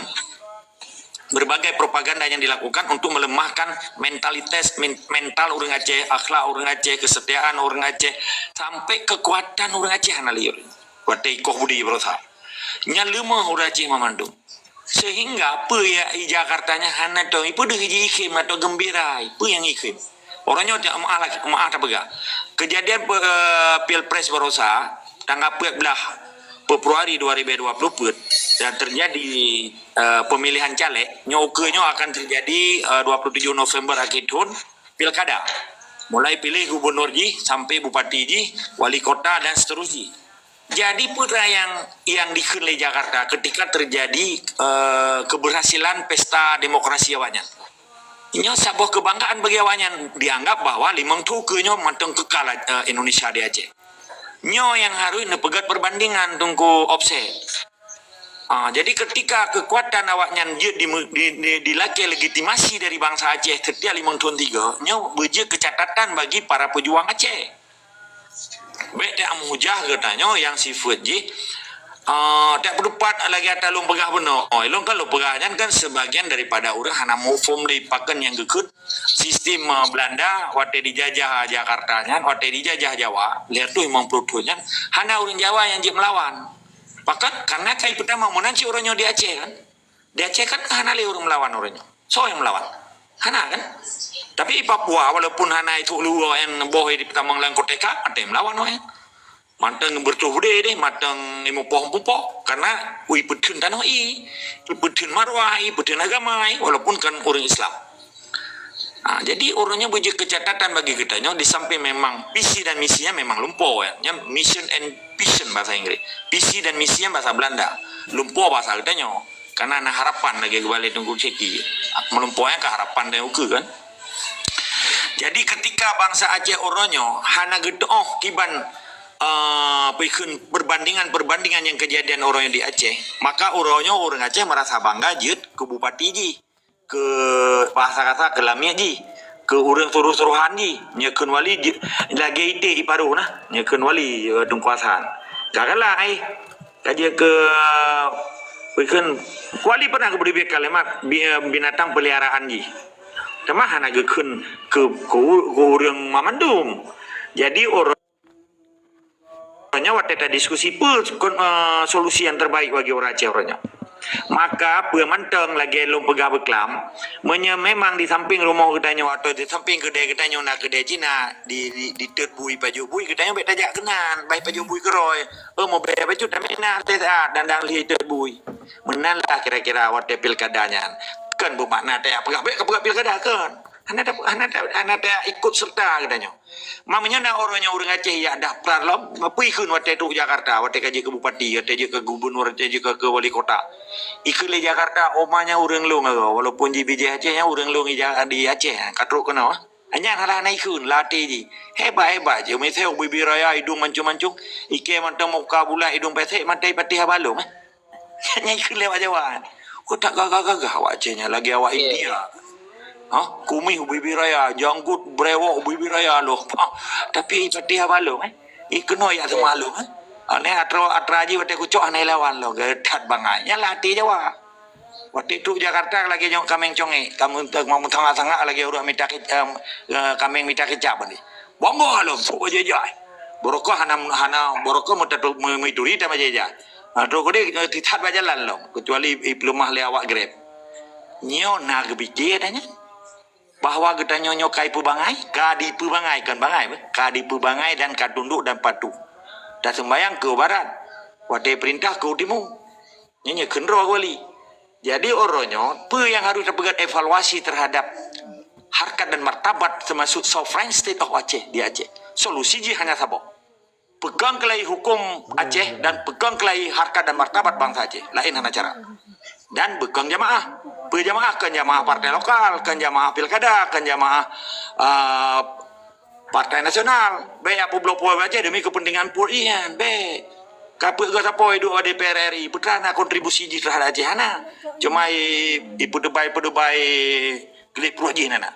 berbagai propaganda yang dilakukan untuk melemahkan mentalitas, men-, mental ureuëng Aceh, akhlak ureuëng Aceh, kesetiaan ureuëng Aceh, sampai kekuatan ureuëng Aceh hana liur. Watèe ikoh budi berusaha. Nyan leumah ureuëng Aceh mamandum. Sehingga peue ya di Jakarta nyan hana tahu, peue deuh ji ikhém atau gembira, peue nyang ikhém. Orang nyoe tak maaf lagi, maaf tak peugah. Kejadian pe-, eh, Pilpres barosa, tanggal empat belas Februari dua ribu dua puluh empat, dan terjadi, eh, pemilihan caleg, nyoe ukeue nyoe akan terjadi, eh, dua puluh tujuh November akhir tahun, pilkada. Mulai pilih gubernur jih, sampai bupati jih, wali kota dan seterusnya. Jadi, peue yang, yang dikheun lé Jakarta ketika terjadi, eh, keberhasilan pesta demokrasi awaknyan? Nyoe saboh kebanggaan bagi awaknyan, dianggap bahwa limong thon ukeue nyoe mantong kekal, eh, Indonesia di Aceh. Nyoe nyang harus neupeugèt perbandingan Teungku Opposite. Ah, jadi ketika kekuatan awaknyan jeuet di, di, di, dilakèe legitimasi dari bangsa Aceh setiap limong thon tiga, nyoe beujeuet keucatatan bagi para pejuang Aceh. Bèk teuameuhujah geutanyoe nyang sifeuet jih, eh, tak peutupat lagèe ata lôn peugah bunoe. Oh, lôn kan lôn peugah nyan kan sebagian daripada ureuëng hana muphom lé pakon nyang geukheun sistem, eh, Belanda watèe dijajah Jakarta nyan, watèe dijajah Jawa, lhèe reutôh limong ploh thon nyan, hana ureuëng Jawa nyang jeuet meulawan. Pakon? Karena kali peutama meunan cit uroe nyoe di Aceh kan. Di Aceh kan hana lé ureuëng meulawan uroe nyoe. Soe nyang meulawan? Hana kan? Tapi di Papua, walaupun hana ituek luwa nyang boh di peutamong lam koteka, ada nyang meulawan wahai. Mantong beureutoh beudé deh, mantong imupoh-mupoh. Karena ui peutheun tanoh i, i peutheun marwah i, peutheun agama i, walaupun kan ureuëng Islam. Ha, jadi uroe nyoe beujeuet keucatatan bagi geutanyoe, di samping memang visi dan misinya memang lumpoe, ya. Nyan mission and vision bahasa Inggris. Visi dan misinya bahasa Belanda. Lumpoe bahasa geutanyoe. Karena na harapan lagèe geubalai Teungku Syeki. Meulumpoe nyan ka harapan dan ukeue kan. Jadi ketika bansa Aceh uroe nyoe hana geuteuoh kiban eh, peukheun perbandingan-perbandingan nyang keujadian uroe nyoe di Aceh, maka uroe nyoe ureueng Aceh meurasa bangga jeuet keu bupati jih, keu bahasa kata keu lamiet jih, keu ureueng suroh-surohan jih, nyoe kheun wali jeuet lagèe iték iparoh nah, nyoe kheun wali eh, Teungku Hasan. Ka galak ai, ka jeuet keu peukheun wali pernah geubri kalimat bi- eh, binatang peliharaan jih. Teuma hana geukheun keu, keu, keu ureueng mamandum. Jadi uroe nyoe watèe tadiskusi peue kon- eh, solusi nyang terbaik bagi ureueng Aceh uroe nyoe. Maka peue mantong lagèe lôn peugah beuklam, meunyoe memang di samping rumoh geutanyoe atau di samping keudè geutanyoe na keudè Cina, di, di, di Teut Bui, Pajoh Bui, geutanyoe bèk tajak keunan, bah Pajoh Bui keudroe. Oh, meubèe bacut tamè na artè dan dang lheueh Teut Bui. Meunan lah kira-kira watèe pilkada nyan. Kon beumakna tajak peugah bèk ka peugah pilkada kon. Hana ta, hana ta, hana ta ikut serta geutanyoe. Meunyoe na uroe nyoe ureueng Aceh jak daftar lom, peue ikheun watèe trok Jakarta, watèe ka jeuet keu bupati, watèe jeuet keu gubernur, watèe jeuet keu, keu wali kota. Ikheun lé Jakarta, "Oh, ma nyan ureueng lôn," walaupun jih bijèh Aceh, "Nyan ureueng lôn di Aceh, ka trok keunoe." Nyan hana, hana ikheun, lam até jih. Hebat-hebat jih, misai ubé-bé raya, idong mancung-mancung, ikèe mantong muka bulat, idong pesek, mata ipateh haba lom, eh. Nyan ikheun lé awak Jawa. Kok tak gagah-gagah awak Aceh nyan lagèe awak India. Ha? Kumis ubé-bé raya, janggot brewok ubé-bé raya lom. Ha? Tapi ipateh haba lom, eh. Ikeunoe jak seumah lom, eh. Aneh atra, atra jih watèe kucok hana ilawan lom, geutat bangai. Nyan lam até Jawa. Watèe trok Jakarta lagèe nyoe kaméng congék, kaméng teuh mau meusangat-sangat lagèe ureueng mita keuc-, em, eh, kaméng mita keucap tadi. Bangga lom, trok bajèe-jai. Barokah hana, hana barokah meutatu-, me-, meuturi tan bajèe-jai. Ha, trok keudeh, eh, tithat bak jalan lom, kecuali ipeuleumah lé awak Grab. Nyoe na geupike ata nyan. Bahwa geutanyoe nyoe ka ipeubangai, ka dipeubangai, kon bangai beh, ka dipeubangai dan ka tunduk dan patuh. Taseumbayang keu barat, watèe peurintah keu timu. Nyoe nyoe kheun droe wali. Jadi uroe nyoe, peue nyang harôh tapeugöt evaluasi terhadap harkat dan martabat termasuk sovereign state of Aceh di Aceh. Solusi jih hanya saboh. Peukong keulai huköm Aceh dan peukong keulai harkat dan martabat bansa Aceh. Laén hana cara. Dan beukong jamaah. Peue jamaah? Kon jamaah partai lokal, kon jamaah pilkada, kon jamaah, ah, partai nasional. Bèk jak peubloe-bloe Aceh demi kepentingan pruet jih nyan. Bèk. Ka peuet geuh sapo duek di D P R R I, peue teuma na kontribusi jih terhadap Aceh hana. Cuma i, ipeudeubai-peudeubai Klik pruet jih na, na.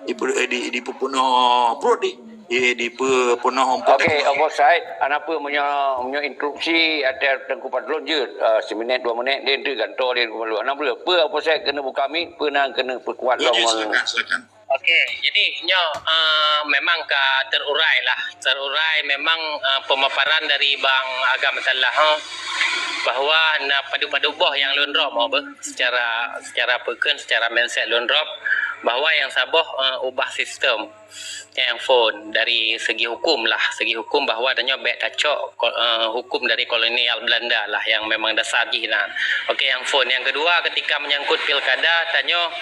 Di, di, di peunoh pruet di. Di, di peunoh umpuk. Okey, Abah Said, hana peue meunyoe, meunyoe interupsi ateueh Teungku Fadlon jeuet, ah, siminèt dua minèt, dia tu gantoe dia Teungku Fadlon. Hana peue, peue Abah Said keuneuk buka mic, peue na keuneuk peukuat lom. Silakan, silakan. Okey, jadi nyoe, ah, memang ka terurai lah. Terurai memang, ah, pemaparan dari Bang Agam Salah, oh, bahwa na padub-padub boh nyang lôn drop, oh, beh. Secara, secara peukon, secara mindset lôn drop bahwa nyang saboh, eh, ubah sistem nyang phon dari segi hukum lah, segi hukum bahwa tanyoe bèk tacok ko-, eh, hukum dari kolonial Belanda lah nyang memang dasar jih nan. Okey, nyang phon. Nyang keudua, ketika menyangkut pilkada, tanyoe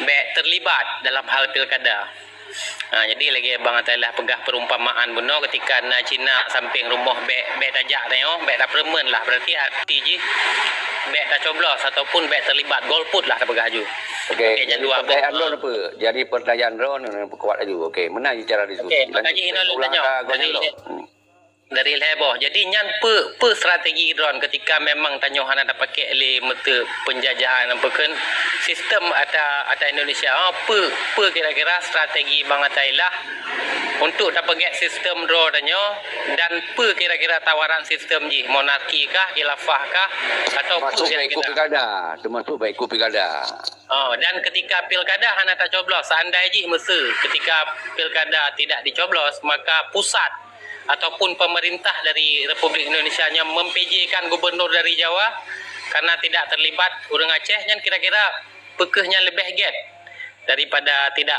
bèk terlibat dalam hal pilkada. Ha, jadi lagèe Bang Atailah peugah perumpamaan bunoe, ketika na Cina samping rumoh bèk, bèk tajak tanyoe, bèk tapeurumeun lah. Berarti arti jih bèk tacoblos ataupun bèk terlibat, golput lah tapeugah ju. Okey, jadi pertanyaan droeneuh apa? Jadi pertanyaan droeneuh peukuat laju. Okey, meunan cara diskusi. Okey, maka jih inoe lôn tanyong dari, dari lhèe boh. Jadi nyan peue, peue strategi droeneuh ketika memang tanyoe hana tapakék lé meuteuk penjajahan, apa kheun, sistem ata, ata Indonesia. Ha, peue, peue kira-kira strategi Bang Atailah untuk tapeugèt sistem droe tanyoe dan peue kira-kira tawaran sistem jih, monarki kah, khilafah kah, atau peue kira-kira? Termasuk bèk ikut pilkada, termasuk bèk ikut pilkada. Oh, dan ketika pilkada hana tacoblos, seandai jih meuseu ketika pilkada tidak dicoblos, maka pusat ataupun pemerintah dari Republik Indonesia nyoe mem-P J-kan gubernur dari Jawa karena tidak terlibat ureueng Aceh, nyan kira-kira peu keuh nyan leubeh gèt daripada tidak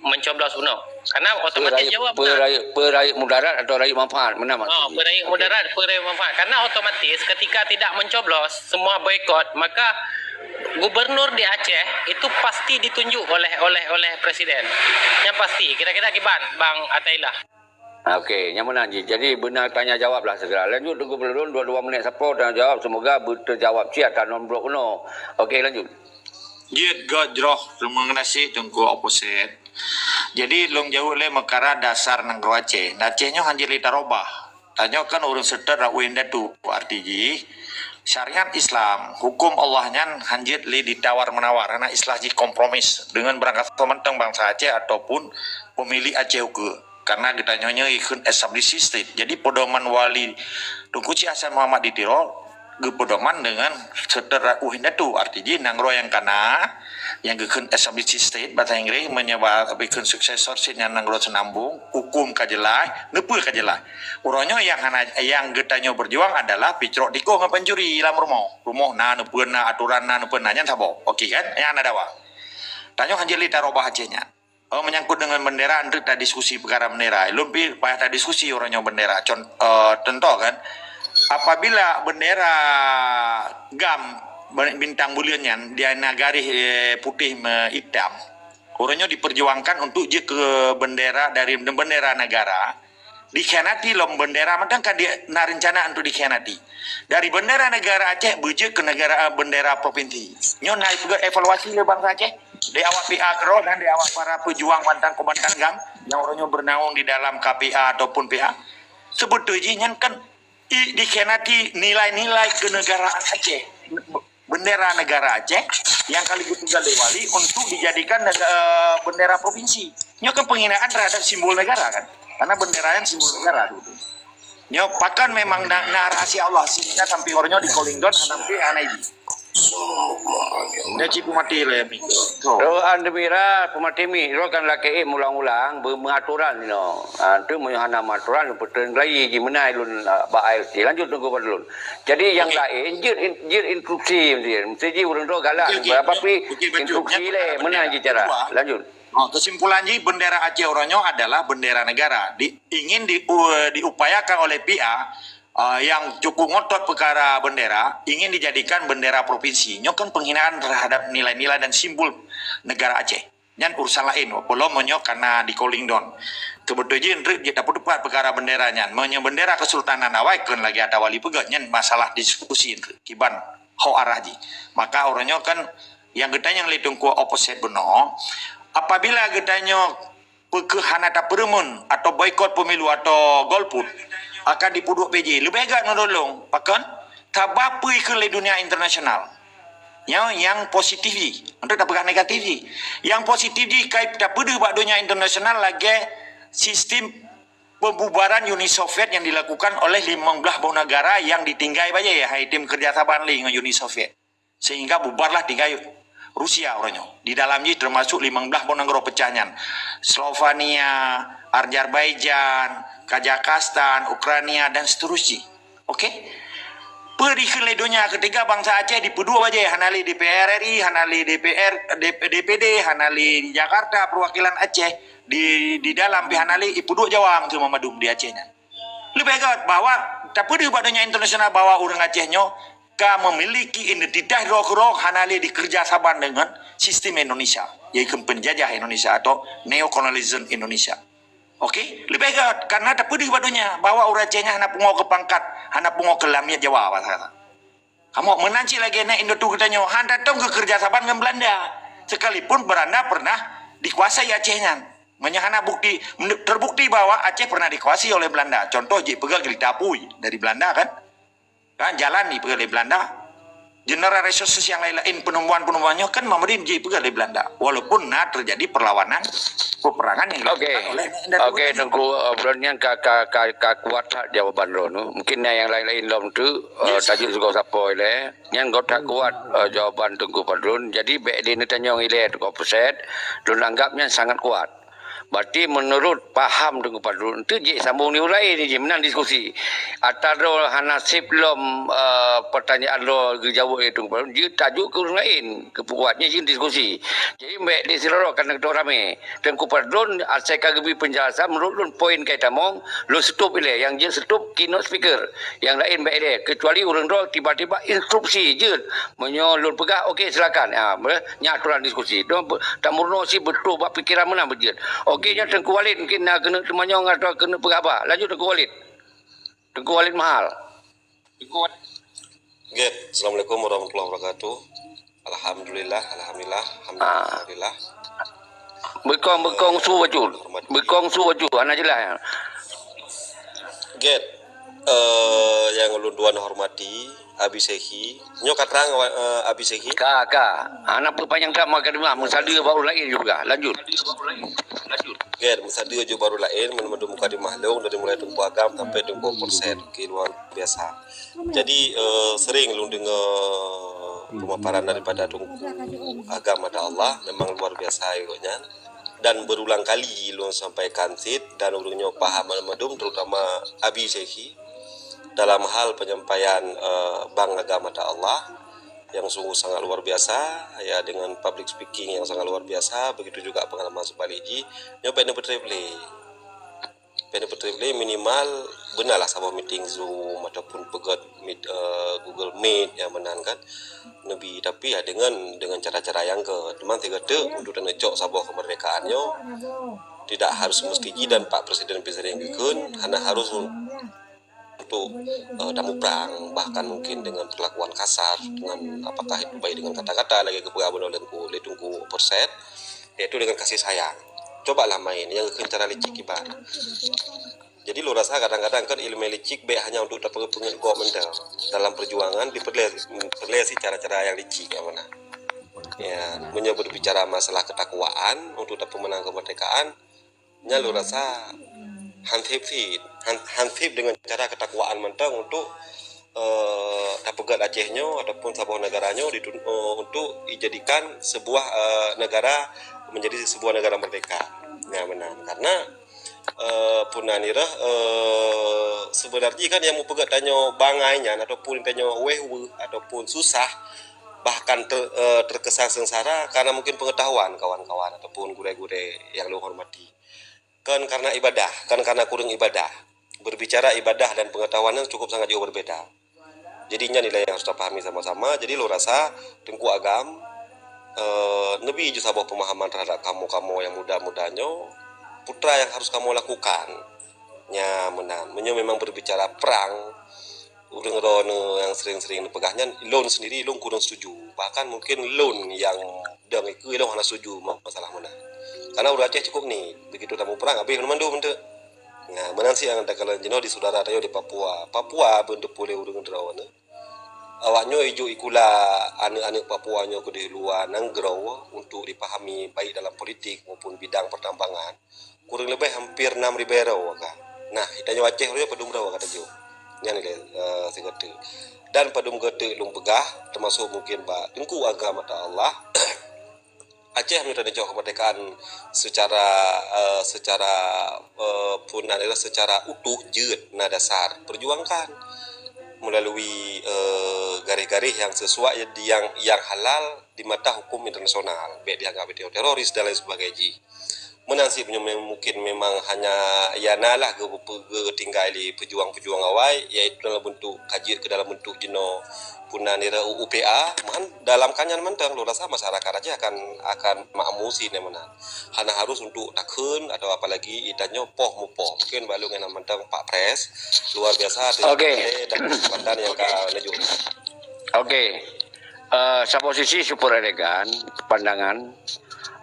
mencoblos bunoe. Karena otomatis Jawa menang. Peu rayeuk, peu rayeuk mudarat atau rayeuk manfaat, meunan maksud jih. Oh, peu rayeuk mudarat, peu rayeuk manfaat. Karena otomatis ketika tidak mencoblos, semua boikot, maka Gubernur di Aceh itu pasti ditunjuk oleh oleh oleh presiden. Yang pasti, kira-kira kiban, Bang Atailah. Okey, nyang meunan jih. Jadi beuna tanya jawab lah segera. Lanjut Teungku Fadlun, dua-dua menit sapo tanya jawab, semoga beuteujawab cit ata non blok uno. Okey, lanjut. Jeuet gét jroh, terima kasih Teungku Opposite. Jadi lôn jaweueb lé meukara dasar nanggroe Aceh. Aceh nyoe hanjeuet lé tarobah. Tanyoe kan ureuëng seutôt rot indatu, arti jih syariat Islam, hukum Allah nyan hanjeuet lé ditawar-menawar, hana istilah jih kompromis deungon beurangkasoe mantong bansa Aceh ataupun peumilék Aceh ukeue. Karena geutanyoe nyoe ikheun established state. Jadi peudoman wali Teungku Syekh Hasan Muhammad di Tiro geupeudoman deungon seutôt rot indatu, arti jih nanggroe nyang kana, nyang geukheun established state bahasa Inggris, meunyoe ba-, geukheun successorship nyan nanggroe seunambong, hukum ka jeulaih, neupeue ka jeulaih. Uroe nyoe nyang hana, nyang geutanyoe beujuang adalah picrok tikoh ngon pancuri lam rumoh. Rumoh na neupeue na, atoran na neupeue na, nyan saboh. Okey kan? Nyan hana dawa. Tanyoe hanjeuet lé tarobah Aceh nyan. Oh, menyangkut dengan bendera, enteuk tadiskusi peukara bendera. Lôn pi payah tadiskusi uroe nyoe bendera. Con-, eh, contoh kan, apabila bendera GAM, bintang buleuen nyan, di na garéh, eh, putéh me-, itam, uroe nyoe diperjuangkan untuk jeuet keu bendera dari bendera negara, dikhianati lom bendera mantong ka di, na rencana untuk dikhianati. Dari bendera negara Aceh beujeuet keu negara, bendera provinsi. Nyoe na evaluasi lé bansa Aceh. Di awak P A keudroe dan di awak para pejuang mantong kombatan GAM nyang uroe nyoe bernaung di dalam K P A ataupun P A. Sebeutôi jih nyan kan i-, dikhianati nilai-nilai kenegaraan Aceh. Bendera negara Aceh yang kali geupeugah lé wali untuk dijadikan nega-, bendera provinsi. Nyoe kan penghinaan terhadap simbol negara kan? Karena bendera yang simbol negara dulu. Nyoe pakon memang na, na rahasia Allah sehingga sampai uroe nyoe di Kolingdon sampai hana ibi. Dia cipu mati lah ya mi. Roh andemira pemati mi, roh kan laki eh mulang-ulang be-, mengaturan ino. Ha, tu meuhana mengaturan putun gelai ji menai lun, ah, ba ai. Lanjut Teungku Fadlun. Jadi yang lain jeuet in-, jeuet instruksi mesti, mesti ji ureuëng tu galak. Okey, okey. Apa pi instruksi leh, meunan ji cara. Lanjut. Oh, kesimpulan jih bendera Aceh uroe nyoe adalah bendera negara. Di, ingin di, u-, diupayakan oleh P A, ah, yang cukup ngotot perkara bendera, ingin dijadikan bendera provinsi. Nyoe kan penghinaan terhadap nilai-nilai dan simbol negara Aceh. Nyan urusan lain, walaupun meunyoe kana di Kolingdon. Keubeutoe jih enteuk jeuet tapeutupat peukara bendera nyan. Meunyoe bendera Kesultanan awai kheun lagée ata wali peugah, nyan masalah diskusi enteuk kiban ho arah jih. Maka uroe nyoe kan nyang geutanyong lé Teungku Opposite bunoe, apabila geutanyoe peu kheueh hana tapeureumeun atau boikot pemilu atau golput, akan dipeuduek P J. Leubeh gét meunurot lôn, pakon? Sabab peue ikheun lé dunia internasional. Nyoe nyang positif jih, untuk tapeugah negatif jih. Nyang positif jih kai tapeudeuh bak dunia internasional lagée sistem pembubaran Uni Soviet yang dilakukan oleh limong blaih boh negara yang ditinggai bajée hai tem keureuja saban lé ngon Uni Soviet. Sehingga bubarlah tinggai Rusia uroe nyoe. Di dalam jih termasuk limong blaih boh nanggroe peucah nyan. Slovenia, Azerbaijan, Kazakhstan, Ukraina, dan seterusnya. Oke? Peue dikheun lé donya keutiga bansa Aceh dipeuduek bajée hana lé D P R R I, hana lé D P R, D P D, hana lé di Jakarta perwakilan Aceh di, di dalam pih hana lé ipeuduek Jawa meuteumé madum di Aceh nyan. Leubeh gét bahwa tapeudeuh bak donya internasional bahwa ureuëng Aceh nyoe ka memiliki identitas roh-roh hana lé dikeureuja saban deungon sistem Indonesia, yaitu penjajah Indonesia atau neokolonialisme Indonesia. Oke, leubeh gét karena tapeudeuh bak donya bahwa ureuëng Aceh nyan hana pungo keu pangkat, hana pungo keu lamiet Jawa bahasa kata. Kamoe meunan cit lagée na indatu geutanyoe han tatong geukeureuja saban ngon Belanda, sekalipun Belanda pernah dikuasai Aceh nyan. Meunyoe hana bukti, terbukti bahwa Aceh pernah dikuasai oleh Belanda. Contoh jih peugah geulita apui dari Belanda kan? Kan jalan jipeugah lé Belanda. General resources yang lain-lain, penemuan-penemuan nyoe kan meumeurin jipeugah lé Belanda. Walaupun na terjadi perlawanan, peperangan yang dilakukan oleh Nahdlatul Ulama. Oke, Teungku, eh, bulan nyan ka, ka, ka, ka kuat that jawaban droeneuh. Mungkin na nyang lain-lain lom tu, eh, tajuk sigoe sapo ilée. Nyan göt that kuat, eh, jawaban Teungku Fadlun. Jadi, bék di neutanyong ilée Teungku Opposite, lôn anggap nyan sangat kuat. Berarti menurut paham Teungku Fadlun, tu jih sambung di ureueng laén, jih meunan diskusi. Ata droe hana sip lom, eh, pertanyaan droe geujaweueb lé Teungku Fadlun, jeuet tajok keu ureueng laén, keu peukuat nyan jih diskusi. Jadi, bèk di sidroe-droe kan keudroe ramè. Teungku Fadlun, asai ka geubri penjelasan, menurut lôn poin ka itamong, lôn seutop ilèe. Nyang jeuet seutop keynote speaker. Nyang laén bèk ilèe. Kecuali ureueng droe tiba-tiba instruksi jeuet. Meunyoe lôn peugah, oke, silakan. Ha, Nyan aturan diskusi. Nyoe be-, tameurunoe sit beutôi bak pikeran meunan beujeuet. Oke, nyan Teungku Walid mungkin na keuneuk teumanyong atawa keuneuk peugah haba. Lanjut Teungku Walid. Teungku Walid Mahal. Teungku Walid. Oke, Assalamualaikum warahmatullahi wabarakatuh. Alhamdulillah, alhamdulillah, Ah. alhamdulillah. Beukong, beukong su bacut. Hormati. Beukong su bacut, hana jeulaih. Oke. Eh, nyang ulôn tuan hormati, Abi Syekhi. Nyoe ka trang, eh, Abi Syekhi? Ka, ka. Hana peue panyang that meukadeumah, meusadeue bak ureueng laén juga. Lanjut. Oke, meusadeue ju bak ureueng laén, meunurot mukadimah lôn dari mulai Teungku Agam sampai Teungku Polsek. Oke, luar biasa. Jadi, eh, sering lôn deungoe pemaparan daripada Teungku Agam Mata Allah, memang luar biasa gobnyan. Dan berulang kali lôn sampaikan cit, dan ureueng nyoe paham mandum, terutama Abi Syekhi, dalam hal penyampaian, eh, Bang Agam Mata Allah yang sungguh sangat luar biasa, ya, dengan public speaking yang sangat luar biasa, begitu juga pengalaman sebalik jih. Nyoe bèk neupeutrép lé. Bèk neupeutrép lé, minimal beuna lah saboh meeting Zoom ataupun peugöt meet, eh, Google Meet nyang meunan kan. Neubi, tapi ya dengan, dengan cara-cara nyang göt. Teuma sigoe teuk untuk taneucok saboh kemerdekaan nyoe tidak harus mesti jih dan Pak Presiden, Presiden geukheun, hana harus untuk, eh, tamuprang, bahkan mungkin dengan perlakuan kasar, dengan apakah itu baik dengan kata-kata lagèe geupeugah bunoe lé Teungku, lé Teungku Polsek, yaitu dengan kasih sayang. Cobalah main, nyang geukheun cara licik kiban. Jadi lôn rasa kadang-kadang kan ileumèe licik bèk hanya untuk tapeungeut-peungeut gob mantong. Dalam perjuangan dipeureulèe, peureulèe sit cara-cara nyang licik nyang meunan. Ya, meunyoe berbicara masalah ketakwaan untuk tapeumeunang kemerdekaan, nyan lôn rasa hansip sit, han-, hansip dengan cara ketakwaan mantong untuk, eh, tapeugöt Aceh nyoe ataupun saboh negara nyoe ditun-, eh, untuk dijadikan sebuah, eh, negara, menjadi sebuah negara merdeka. Nyang meunan. Karena, eh, peue nan nireuh, eh, sebenarnya kan nyang meupeugöt tanyoe bangai nyan ataupun tanyoe wéh weuh ataupun susah, bahkan ter-, eh, terkesan sengsara karena mungkin pengetahuan kawan-kawan ataupun gurèe-gurèe nyang lôn hormati. Kon karena ibadah, kon karena kureueng ibadah. Berbicara ibadah dan pengetahuan nyan cukup sangat jauh berbeda. Jadi nyan nilai nyang harus tapahami sama-sama. Jadi lôn rasa Teungku Agam, eh, neubi ju saboh pemahaman terhadap kamoe-kamoe nyang muda-muda nyoe, peue nyang harus kamoe lakukan. Nyang meunan, meunyoe memang berbicara perang, ureueng droeneuh nyang sering-sering neupeugah nyan, lôn sendiri lôn kureueng setuju. Bahkan mungkin lôn nyang dong ikeue lôn hana setuju ma-, masalah meunan. Karena ureueng Aceh cukup ni, begitu tamuprang habéh mandum enteuk. Nah, meunan sit nyang takalon jinoe di saudara tanyoe di Papua. Papua beuneuh peureulèe ureueng droeneuh. Awak nyoe ijok ikula aneuk-aneuk Papua nyoe keudéh luwa nanggroe untuk dipahami baik dalam politik maupun bidang pertambangan. Kureueng leubeh hampir nam ribèe droe ka. Nah, tanyoe Aceh nyoe padum droe ka tajok. Nyan ilèe, eh, sigoe teuk. Dan padum goe teuk lôn peugah, teumasok mungkin bak Teungku Agam Mata Allah. Aceh meunyoe tanyoe kemerdekaan secara, eh, secara, eh, peue nan nireuh, secara utuh jeuet na dasar perjuangkan melalui, eh, garéh-garéh nyang sesuai, nyang, nyang halal di mata hukum internasional. Bèk dianggap itu teroris dan lain sebagainya jih. Meunan sit meunyoe mem-, mungkin memang hanya ya na lah geu-, geu-, geutinggai lé pejuang-pejuang awai, yaitu dalam bentuk ka jeuet keu dalam bentuk jinoe peue nan nireuh U P A, man dalam ka nyan mantong lôn rasa masyarakat Aceh akan, akan makmu sit meunan. Hana harus untuk takheun atau apalagi itanyoe poh mupoh. Mungkin bak lôn nyan mantong Pak Pres, luar biasa. Oke. Dan kesempatan nyang ka neujok. Oke. Eh, saboh sisi super elegan pandangan.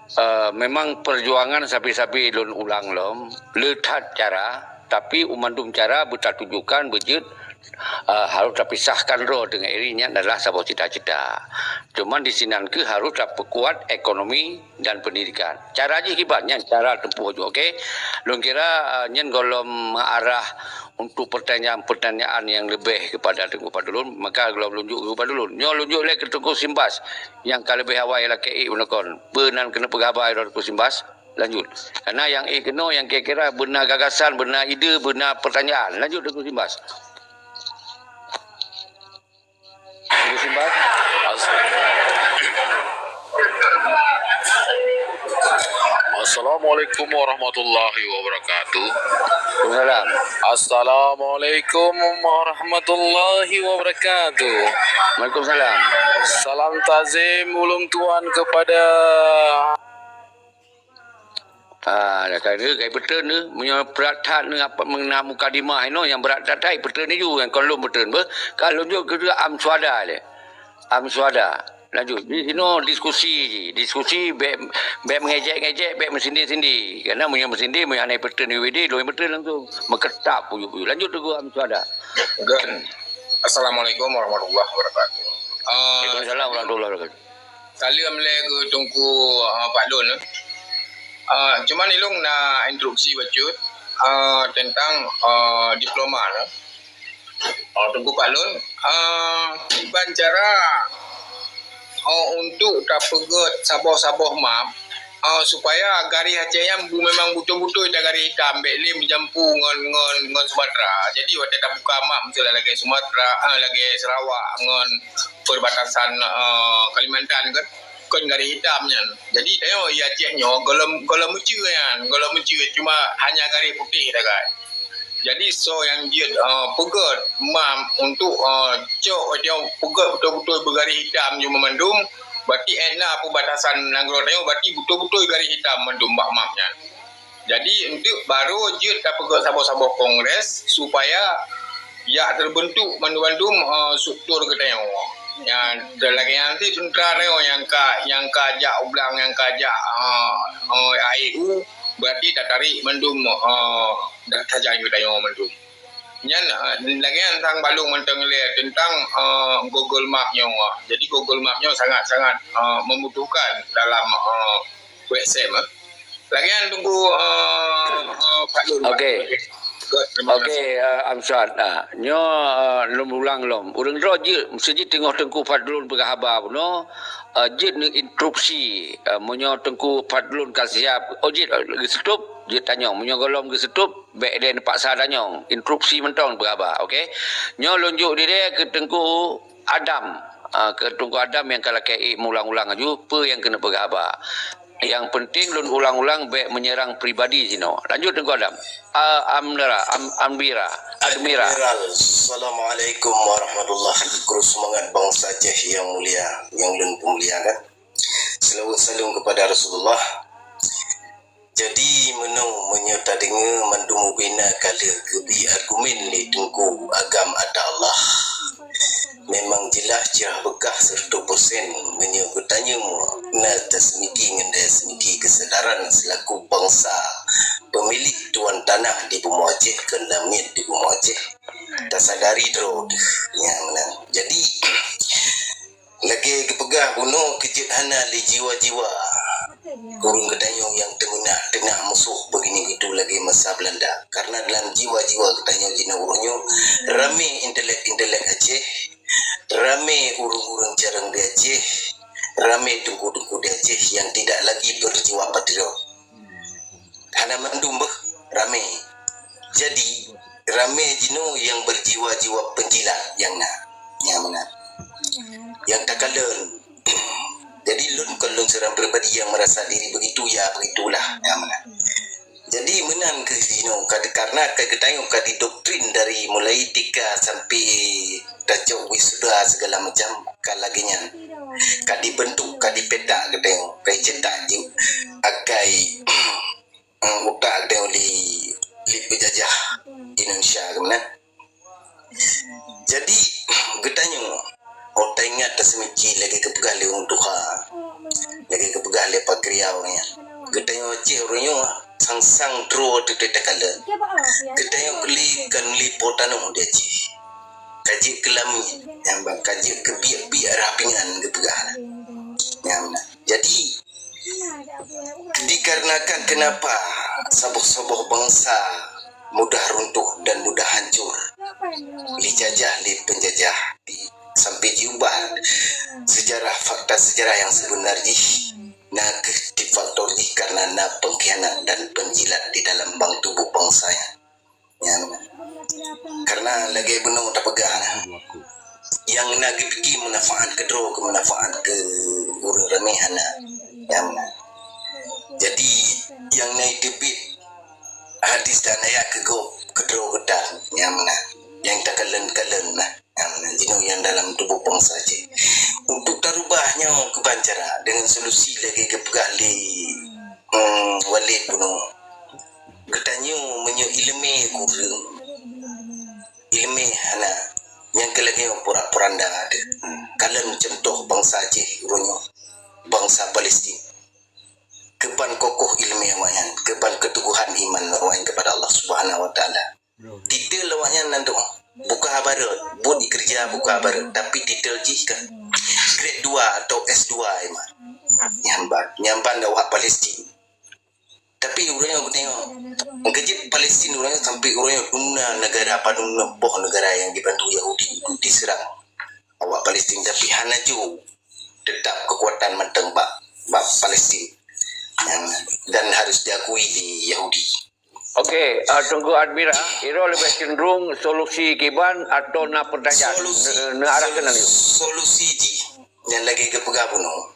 Eh, memang perjuangan sabe-sabe lôn ulang lom, le that cara, tapi u mandum cara beutatujukan beujeuet, eh, harôh tapisahkan droe deungon iri nyan adalah saboh cita-cita. Cuman di sinan keuh harôh tapeukuat ekonomi dan pendidikan. Cara jih kiban nyan cara tempuh ju, oke? Lôn kira, eh, nyan gohlom arah untuk pertanyaan-pertanyaan nyang leubeh keupada Teungku Fadlun, maka gohlom lôn jok keu Fadlun. Nyoe lôn jok lé keu Teungku Simbas nyang ka leubeh awai lakèe ék meunokon. Peue nan keuneuk peugah haba droe Teungku Simbas? Lanjut. Karena nyang ék keunoe nyang kira-kira beuna gagasan, beuna ide, beuna pertanyaan. Lanjut Teungku Simbas. Teungku Simbas. As- Assalamualaikum warahmatullahi wabarakatuh. Waalaikumsalam. Assalamualaikum warahmatullahi wabarakatuh. Waalaikumsalam. Salam takzim ulôn tuan kepada Ah, dah kata kai peutreun tu, meunyoe brat that ni apa mengenai mukadimah inoe nyang brat that, tai peutreun ni ju nyang kon lôn peutreun beuh. Ka lôn jok keu am suada le. Am suada. Lanjut. Di sinoe diskusi ji. Diskusi bèk, bèk mengejek-ngejek, bèk meusindé-sindé. Karena meunyoe meusindé, meunyoe hana peutreun di W D, lôn peutreun langsung. Meukeutap puyu-puyu. Lanjut Teungku am suada. Assalamualaikum warahmatullahi wabarakatuh. Ah, Waalaikumsalam warahmatullahi wabarakatuh. Saleuem lé keu Teungku, ah, Pak Lôn, eh. Ah, cuman ilôn na interupsi bacut, ah, teuntang, ah, diploma, eh. Ah, Teungku Pak Lôn, ah, kiban cara, oh, untuk tapeugöt saboh-saboh map, ah, supaya garéh Aceh nyan bu-, memang beutôi-beutôi ta garéh itam, bèk lé meujampu ngon, ngon, ngon Sumatera. Jadi, watèe tabuka map, misalnya lagèe Sumatera, ah, lagèe Sarawak ngon perbatasan, eh, Kalimantan kan, kon garéh itam nyan. Jadi, tanyoe di Aceh nyoe gohlom, gohlom meucue nyan, gohlom meucue, cuma hanya garéh putéh sagai. Jadi, soe nyang jeuet, eh, peugöt map untuk, eh, cok, tanyoe peugöt beutôi-beutôi beugaréh itam cuma mandum, berarti ék na peubatasan nanggroe tanyoe, berarti beutôi-beutôi garéh itam mandum bak map nyan. Jadi, enteuk barô jeuet tapeugöt saboh-saboh kongres supaya jak teubeuntuk mandum-mandum, eh, struktur geutanyoe. Nyan, lagèe nyan cit teuntra tanyoe nyang ka, nyang ka jak u blang, nyang ka jak, eh, eh, A E U, berarti tatarék mandum, eh, sajan geutanyoe mandum. Nyan, eh, lagèe nyan sang balong mantong lé teuntang, eh, Google Map nyoe. Jadi, Google Map nyoe sangat-sangat, eh, membutuhkan dalam, eh, W S M, eh. Lagèe nyan Teungku, eh, eh, Pak Lôn. Okey. Good, terima kasih. Okey, eh, Amsyad, ah, nyoe, eh, lôn ulang lom. Ureueng droe jeuet, meusti jih teungoh Teungku Fadlun peugah haba bunoe, eh, jeuet neuinterupsi, eh, meunyoe Teungku Fadlun ka siap, oh, jeuet, eh, geuseutup, jeuet tanyong. Meunyoe gohlom geuseutup, bèk lé neupaksa tanyong. Interupsi mantong peugah haba, okey? Nyoe lôn jok dideh keu Teungku Adam, ah, keu Teungku Adam nyang ka lakèe ék meuulang-ulang laju peue nyang keuneuk peugah haba. Nyang peunteng lôn ulang-ulang bèk meunyerang pribadi jinoe. Lanjut Teungku Adam. Ah, Amdara, Am-, Ambira, Admira. Admiral, Assalamualaikum warahmatullahi wabarakatuh. Kru seumangat bansa Aceh nyang mulia, nyang lôn peumuliakan. Selawat salam kepada Rasulullah. Jadi, meunoe meunyoe tadeungoe mandum ubena ka lheueh geubri argumen lé Teungku Agam Atallah, memang jeulaih cirah beukah seureutôh persen meunyoe geutanyoe na taseumiki ngon daya seumiki keusadaran seulaku bansa peumilék tuan tanah di bumoe Aceh keu lamiet di bumoe Aceh. Tasadari droe teuh nyang meunan. Jadi, lagèe geupeugah bunoe keu jeuet hana lé jiwa-jiwa ureueng geutanyoe nyang teumeunah teungoh musoh beugini gitu lagèe masa Beulanda. Karena dalam jiwa-jiwa geutanyoe jinoe uroe nyoe ramé intelek-intelek Aceh, ramé ureueng-ureueng carông di Aceh, ramé teungku-teungku di Aceh nyang tidak lagi berjiwa patriot. Hana mandum beuh, ramé. Jadi, ramé jinoe nyang berjiwa-jiwa penjilat nyang na. Nyang meunan. Nyang takalon. Jadi, lôn kon lôn seurang pribadi nyang merasa diri begitu, ya begitulah. Nyang meunan. Jadi, meunan keuh jinoe, ka, karena ka geutanyoe ka didoktrin dari mulai T K sampai tacok wisuda segala macam, ka lagèe nyan. Ka dibentuk, ka dipetak geutanyoe, ka dicetak jih, akai eh, utak geutanyoe lé, lé peujajah Indonesia keunan. Jadi, geutanyoe, oh, taingat taseumiki lagèe geupeugah lé ureueng tuha, lagèe geupeugah lé Pak Kriau nyan. Geutanyoe Aceh uroe nyoe sang-sang droe teuh takalon. Geutanyoe keu lé kon lé po tanoh di Aceh. Ka jeuet keu lamiet, nyang ban ka jeuet keu biek-biek rhah pingan geupeugah. Nyang meunan. Jadi, dikarenakan kenapa saboh-saboh bansa mudah runtuh dan mudah hancur dijajah lé penjajah, sampai jiubah sejarah, fakta sejarah yang sebenar jih, na kheueh di faktor jih karena na pengkhianat dan penjilat di dalam bang tubuh bangsa nyan. Nyan. Karena lagèe bunoe tapeugah, nyang na geupike manfaat keudroe keu manfaat keu ureueng ramè hana. Nyan. Jadi, nyang na teubiet hadis dan ayat keu gob keudroe geutanyoe, nyan meunan. Nyang takalon-kalon na, nyan meunan jinoe nyang dalam tuboh bansa Aceh. Untuk tarubah nyoe keuban cara deungon solusi lagèe geupeugah lé, hmm, Walid bunoe. Geutanyoe meunyoe ileumèe kureueng, ileumèe hana, nyang keu lagèe nyoe pura-puranda deuh. Kalon cuntoh bansa Aceh uroe nyoe, bansa Palestin. Keuban kokoh ileumèe awaknyan, keuban keuteguhan iman awaknyan kepada Allah Subhanahu wa Taala. Titel awaknyan nyan tu buka haba rot, buet dikeureuja buka haba rot, tapi titel jih kan grade dua atau S dua iman. Nyan ban, nyan ban awak Palestin. Tapi uroe nyoe geutanyoe, meukeujeuet Palestin uroe nyoe sampai uroe nyoe dum na negara, padum na boh negara nyang dibantu Yahudi diserang. Awak Palestin, tapi hana jeuet, tetap keukuatan mantong bak, bak Palestin. Nyan, dan harus diakui di Yahudi. Okey, ah, Teungku Admira, Iro leubeh cenderung solusi kiban atau na peutanyaan? Solusi, ne-, ne arah keunan yuk. Solusi jih nyang lagèe geupeugah bunoe.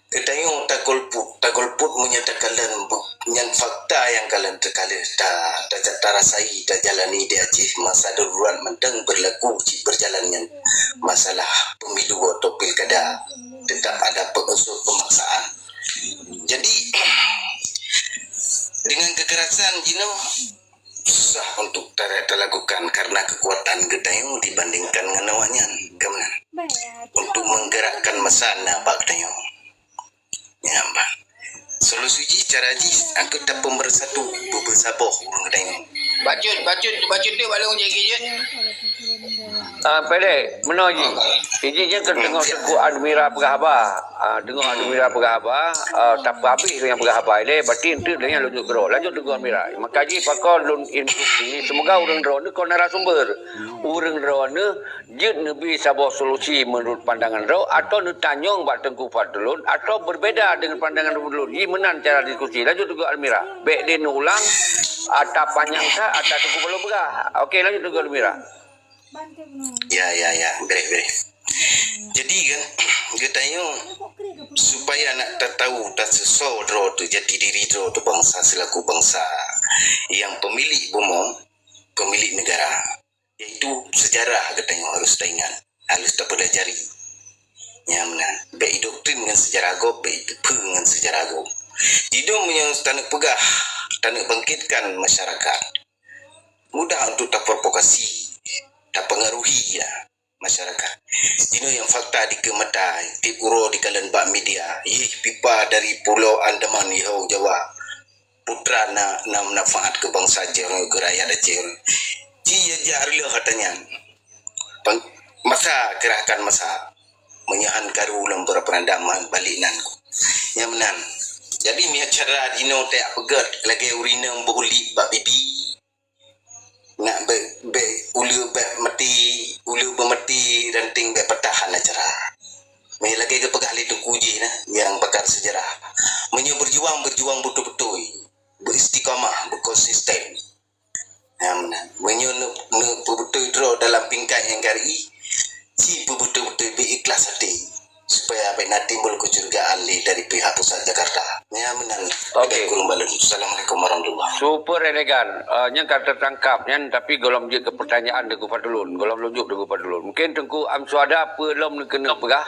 Geutanyoe tagolput, tagolput meunyoe takalon bu-, nyan fakta nyang kalon teukalon ta, ta, tarasai, tajalani di Aceh masa darurat mantong berlaku cit berjalan nyan masalah pemilu atau pilkada tetap ada pe-, unsur pemaksaan. Jadi dengan kekerasan jinoe susah untuk ta-, talakukan karena kekuatan geutanyoe dibandingkan ngon awaknyan, ka meunan. Untuk menggerakkan masa na bak geutanyoe. Nyan ban. Solusi jih, cara jih, angkot tapeumeureusato, beubeusaboh ureueng geutanyoe. Bacut, bacut, bacut tu balong jih gijut. Ah, Pele, meunoe jih. Iji nyan keu teungoh Teungku Admira peugah haba. Ah, teungoh Admira peugah haba, ah, tapeuhabéh nyang peugah haba ilèe, berarti enteuk lheueh nyan lôn jok keudroe. Lanjut Teungku Admira. Maka jih pakon lôn instruksi, semoga ureueng droeneuh kon narasumber. Ureueng droeneuh jeuet neubi saboh solusi meunurot pandangan droe, atau neutanyong bak Teungku Fadlun, atau berbeda dengan pandangan Fadlun. Jih meunan cara diskusi. Lanjut Teungku Admira. Bèk lé neuulang, ata panyang that, ata Teungku Fadlun peugah. Okey, lanjut Teungku Admira. Ya, ya, ya. Beres, beres. Jadi kan, geutanyoe supaya nak tatau, taseuso droe tu, jati diri droe tu bansa selaku bansa yang pemilik bumoe, pemilik negara, yaitu sejarah geutanyoe harus taingat, harus tapeulajari. Nyan meunan, bèk idoktrin ngon sejarah gob, bèk ipeue ngon sejarah gob. Jinoe meunyoe taneuk peugah, taneuk bangkitkan masyarakat, mudah untuk taprovokasi, tapengaruhi ya masyarakat. Jinoe nyang fakta dikeue mata, tiep uroe dikalon bak media, yeh pipa dari Pulo Andaman yoh Jawa. Putra na, na manfaat keu bansa Aceh, keu rakyat Aceh. Ci ya jak reuloh ata nyan. Peng-, masa, gerakan masa. Meunyoe han karu lom beureupeurandam balik nan. Nyan meunan. Jadi, meunyoe cara jinoe tajak peugöt lagèe ureueng inong beuhulit bak bibi, nak bèk, bèk uleue bèk meuti, uleue beumeuti, ranting bèk patah, hana cara. Meunyoe lagèe geupeugah lé Teungku jih na, nyang pakar sejarah. Meunyoe berjuang, berjuang beutôi-beutôi, beuistiqamah, beukonsisten. Nyan meunan. Meunyoe neu-, neupeubeutôi droe dalam pingkai nyang gari, ci peubeutôi-beutôi beuikhlas até, supaya bèk na timbul keucurigaan lé dari pihak pusat Jakarta. Nyan meunan. Okey. Lebih kurang balon. Assalamualaikum warahmatullahi. Super elegan. Ah, nyan ka teutangkap nyan, tapi gohlom jeuet keu pertanyaan Teungku Fadlun. Gohlom lôn jok Teungku Fadlun. Mungkin Teungku Amsuada peue lom neukeuneuk peugah?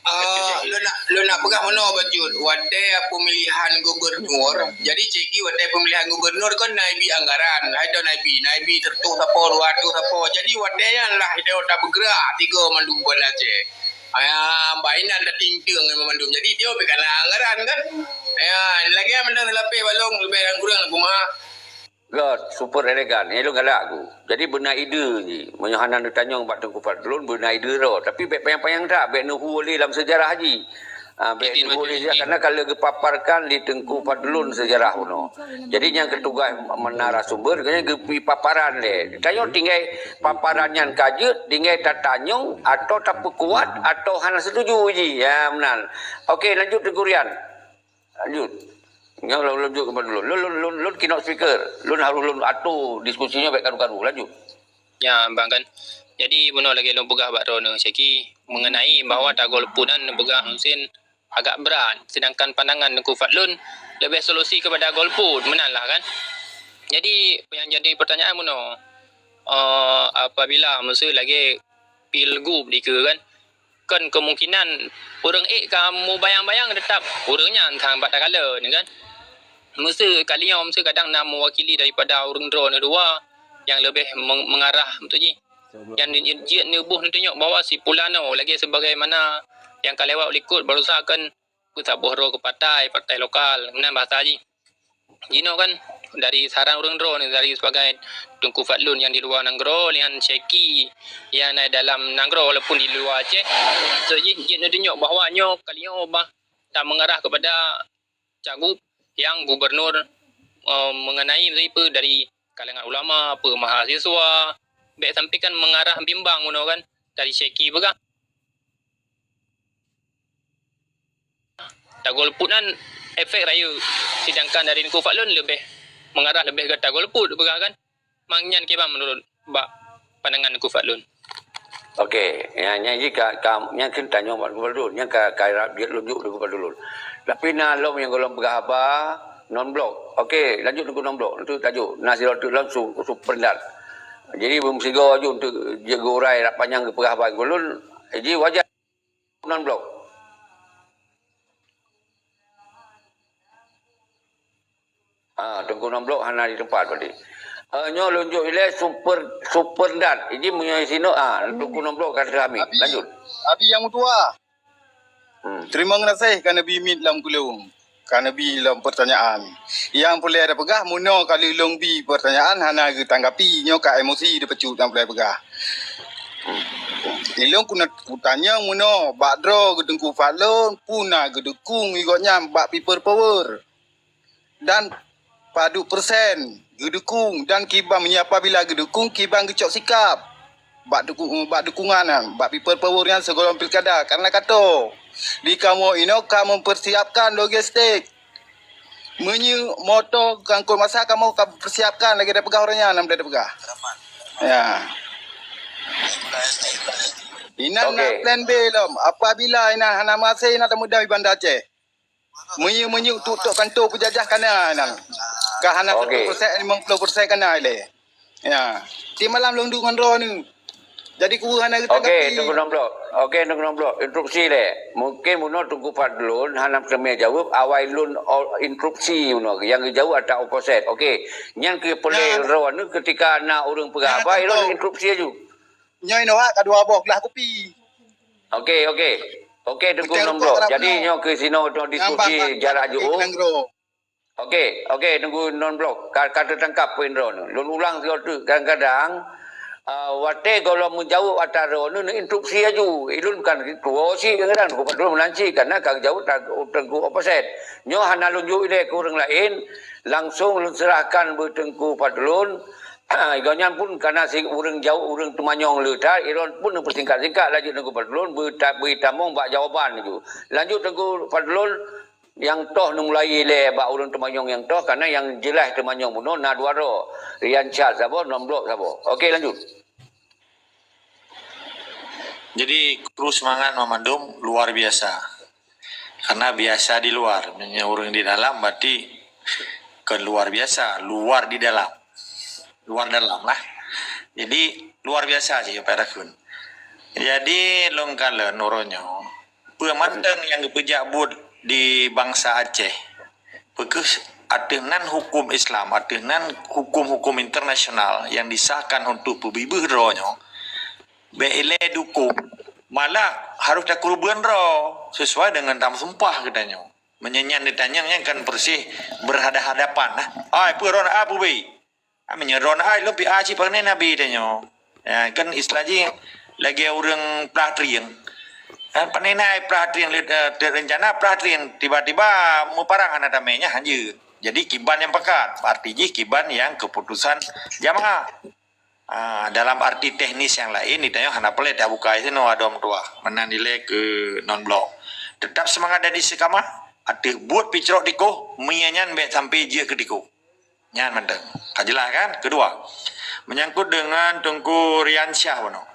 Ah, lôn nak, lôn nak peugah meunoe bacut. Watèe pemilihan gubernur, jadi cit watèe pemilihan gubernur kan na ibi anggaran, hai to na ibi, na ibi seratus sapo, dua ratus sapo. Jadi watèe nyan lah, watèe tabeugerak tiga mandum Banda Aceh. Ah, bak inan tatingkeueng mandum. Jadi dia pih kana anggaran kan. Ya, lagèe mandum lapeh balong lebih kurang kumaha. Göt, super elegan. Nyan lôn galak ku. Jadi beuna ide jih. Meunyoe hana neutanyong bak Teungku Fadlun, beuna ide droe. Tapi bèk panyang-panyang that, bèk neuhu lé lam sejarah jih. Ah, bèk neuhu lé sejarah, karena ka lheueh geupaparkan lé Teungku Fadlun sejarah bunoe. Jadi nyang keu tugaih narasumber, keunan geubri paparan lé. Tanyoe tinggai paparan nyan ka jeuet, tinggai tatanyong atau tapeukuat atau hana setuju jih. Ya, meunan. Okey, lanjut Teungku Rian. Lanjut. Nyoe lôn, lôn jok keu Fadlun. Lôn, lôn, lôn, lôn keynote speaker. Lôn harôh lôn atur diskusi nyoe bèk karu-karu. Lanjut. Ya, bang kan. Jadi, bunoe lagèe lôn peugah bak droeneuh, Syeki, mengenai bahwa tagolput nyan neupeugah mesin agak berat, sedangkan pandangan Teungku Fadlun leubeh solusi kepada golput, meunan lah kan. Jadi, yang jadi pertanyaan bunoe, eh, apabila meuseu lagèe pilgub dikeue kan, kon kemungkinan ureueng ék ka mubayang-bayang teutap ureueng nyan sang bak takala ni kan. Meuseu kali nyoe meuseu kadang na mewakili daripada ureueng droeneuh dua nyang leubeh meng-, mengarah beutôi jih. Nyang jeuet neuboh neutunyok bahwa si Pulano lagèe sebagaimana nyang ka lewat likot barosa kan peusaboh droe keu partai, partai lokal, meunan bahasa jih. Jinoe kan dari saran ureueng droeneuh dari sebagai Teungku Fadlun nyang di luwa nanggroe, nyan Syeki nyang na dalam nanggroe walaupun di luwa Aceh. So, jih, jih neutunyok bahwa nyoe kali nyoe bah ta mengarah kepada cagup nyang gubernur, eh, mengenai dari kalangan ulama, apa mahasiswa, bèk sampai kan mengarah bimbang bunoe kan dari Syeki peugah. Tagolput nyan efek rayeuk, sedangkan dari Teungku Fadlun leubeh mengarah leubeh ke tagolput peugah kan. Mang nyan kiban menurut bak pandangan Teungku Fadlun. Okey, nyan, nyan jih ka, ka, nyan kheun tanyong bak Teungku Fadlun, nyan ka, ka rab jeuet lôn jok Teungku Fadlun. Tapi na lom nyang gohlom peugah haba non blok. Okey, lanjut Teungku non blok. Enteuk tajok, na sidroe teuk lom su, su peureudat. Jadi beumeusigoe aju enteuk jeuet geuurai rab panyang geupeugah haba Teungku Fadlun. Jadi wajar. Non blok. Ah, Teungku non blok hana di teumpat berarti. Eh, nyoe lôn jok ilèe super, super dat. Jadi meunyoe sinoe, ah, Teungku non blok ka teuka miet. Abi, lanjut. Abi nyang meutuwa. Hmm. Terima kasih ka neubi miet lam keuleung. Ka neubi lom peurtanyaan. Nyang peureulèe tapeugah, meunoe ka lheueh lôn bi peurtanyaan hana geutanggapi, nyoe ka emosi teupeujeuet nyang peureulèe peugah. Ilôn keuneuk kutanyong meunoe, bak droe geuteungku Fadlon, peue na geudukong gobnyan bak people power? Dan padub persen geudukong dan kiban meunyoe apabila geudukong, kiban geucok sikap bak duku-, bak dukungan nyan, bak people power nyan sigohlom pilkada. Karena kato, di kamoe inoe ka mempersiapkan logistik. Meunyoe moto pengangkut massa kamoe ka persiapkan lagèe tapeugah uroe nyan, nam tapeugah. Ya. Inan na plan B lom. Apabila inan hana meuhasé, inan tamudah di Banda Aceh. Meunyoe-meunyoe tuk-tuk kanto peujajah kana inan. Ka hana seratus persen, lima puluh persen kana ilèe. Ya. Ti malam lôn duek ngon droeneuh. Jadi kubu hana geutanggapi. Okey, Teungku Nomblok. Okey, Teungku Nomblok. Instruksi lé. Mungkin bunoe Teungku Fadlon hana teumé jaweueb, awai lôn o-, instruksi bunoe. Nyang geujaweueb atra opposite. Okey. Nyan keuh peureulèe droeneuh ketika na ureueng peugah haba, lôn instruksi laju. Nyoe inoe ka dua boh glah kupi. Okey, okey. Okey, Teungku Nomblok. Jadi nyoe keuh sinoe diskusi jarak jauh. Okey, okey, Teungku Nomblok. Ka, ka teutangkap poin droeneuh. Lôn ulang sigoe teuk, kadang-kadang, ah, watèe gohlom meujaweueb atra droeneuh, neuinstruksi laju. Ilôn kan tuwoe cit kadang-kadang, Teungku Fadlon meunan cit, karena ka geujaweueb ta-, Teungku opposite. Nyoe hana lôn jaweueb ilèe keu ureueng laén, langsung lôn seurahkan bak Teungku Fadlon. Gobnyan pun karena si ureueng jaweueb, ureueng teumanyong le that, ilôn pun neupeusingkat-singkat laju Teungku Fadlon beuta-, beutamong bak jawaban laju. Lanjut Teungku Fadlon, nyang toh neumulai ilèe bak ureueng teumanyong nyang toh, karena nyang jeulaih teumanyong bunoe na dua droe, Rian Syad saboh, Nomblok saboh. Okey, lanjut. Jadi, kru seumangat mandum luar biasa. Karena biasa di luar, meunyoe ureueng di dalam berarti kon luar biasa, luar di dalam. Luar dalam lah. Jadi, luar biasa cit apa takheun. Jadi, lôn kalon uroe nyoe, peue mantong nyang geupeujak buet di bansa Aceh, peu kheueh ateueh nan huköm Islam, ateueh nan huköm-huköm internasional nyang disahkan untuk peubeubaih droe nyoe, bèk ilèe dukong, malah harôh takeureubeuen droe sesuai deungon tameusumpah geutanyoe. Meunyoe nyan neutanyong, nyan kan persis berhadapan-hadapan lah. Ai, peue droeneuh a peubeubaih? Ah, meunyoe droeneuh a, lôn pih a cit pane nabi tanyoe. Ya, kan istilah jih lagèe ureueng plah trieng. Kan pane na plah trieng, eh, rencana plah trieng, tiba-tiba meuparang hana tamè, nyan hanjeuet. Jadi kiban nyang pakat, arti jih kiban nyang keputusan jamaah. Ah, dalam arti teknis nyang laén, tanyoe hana peureulèe tabuka sinoe adoe meutuah. Meunan ilèe keu Nomblok. Tetap semangat dan istiqamah. ateueh buet picrok tikoh, meunyo nyan bèk sampai jeuet keu tikoh. Nyan mantong. Ka jeulaih kan? Keudua, menyangkut dengan Teungku Riansyah bunoe.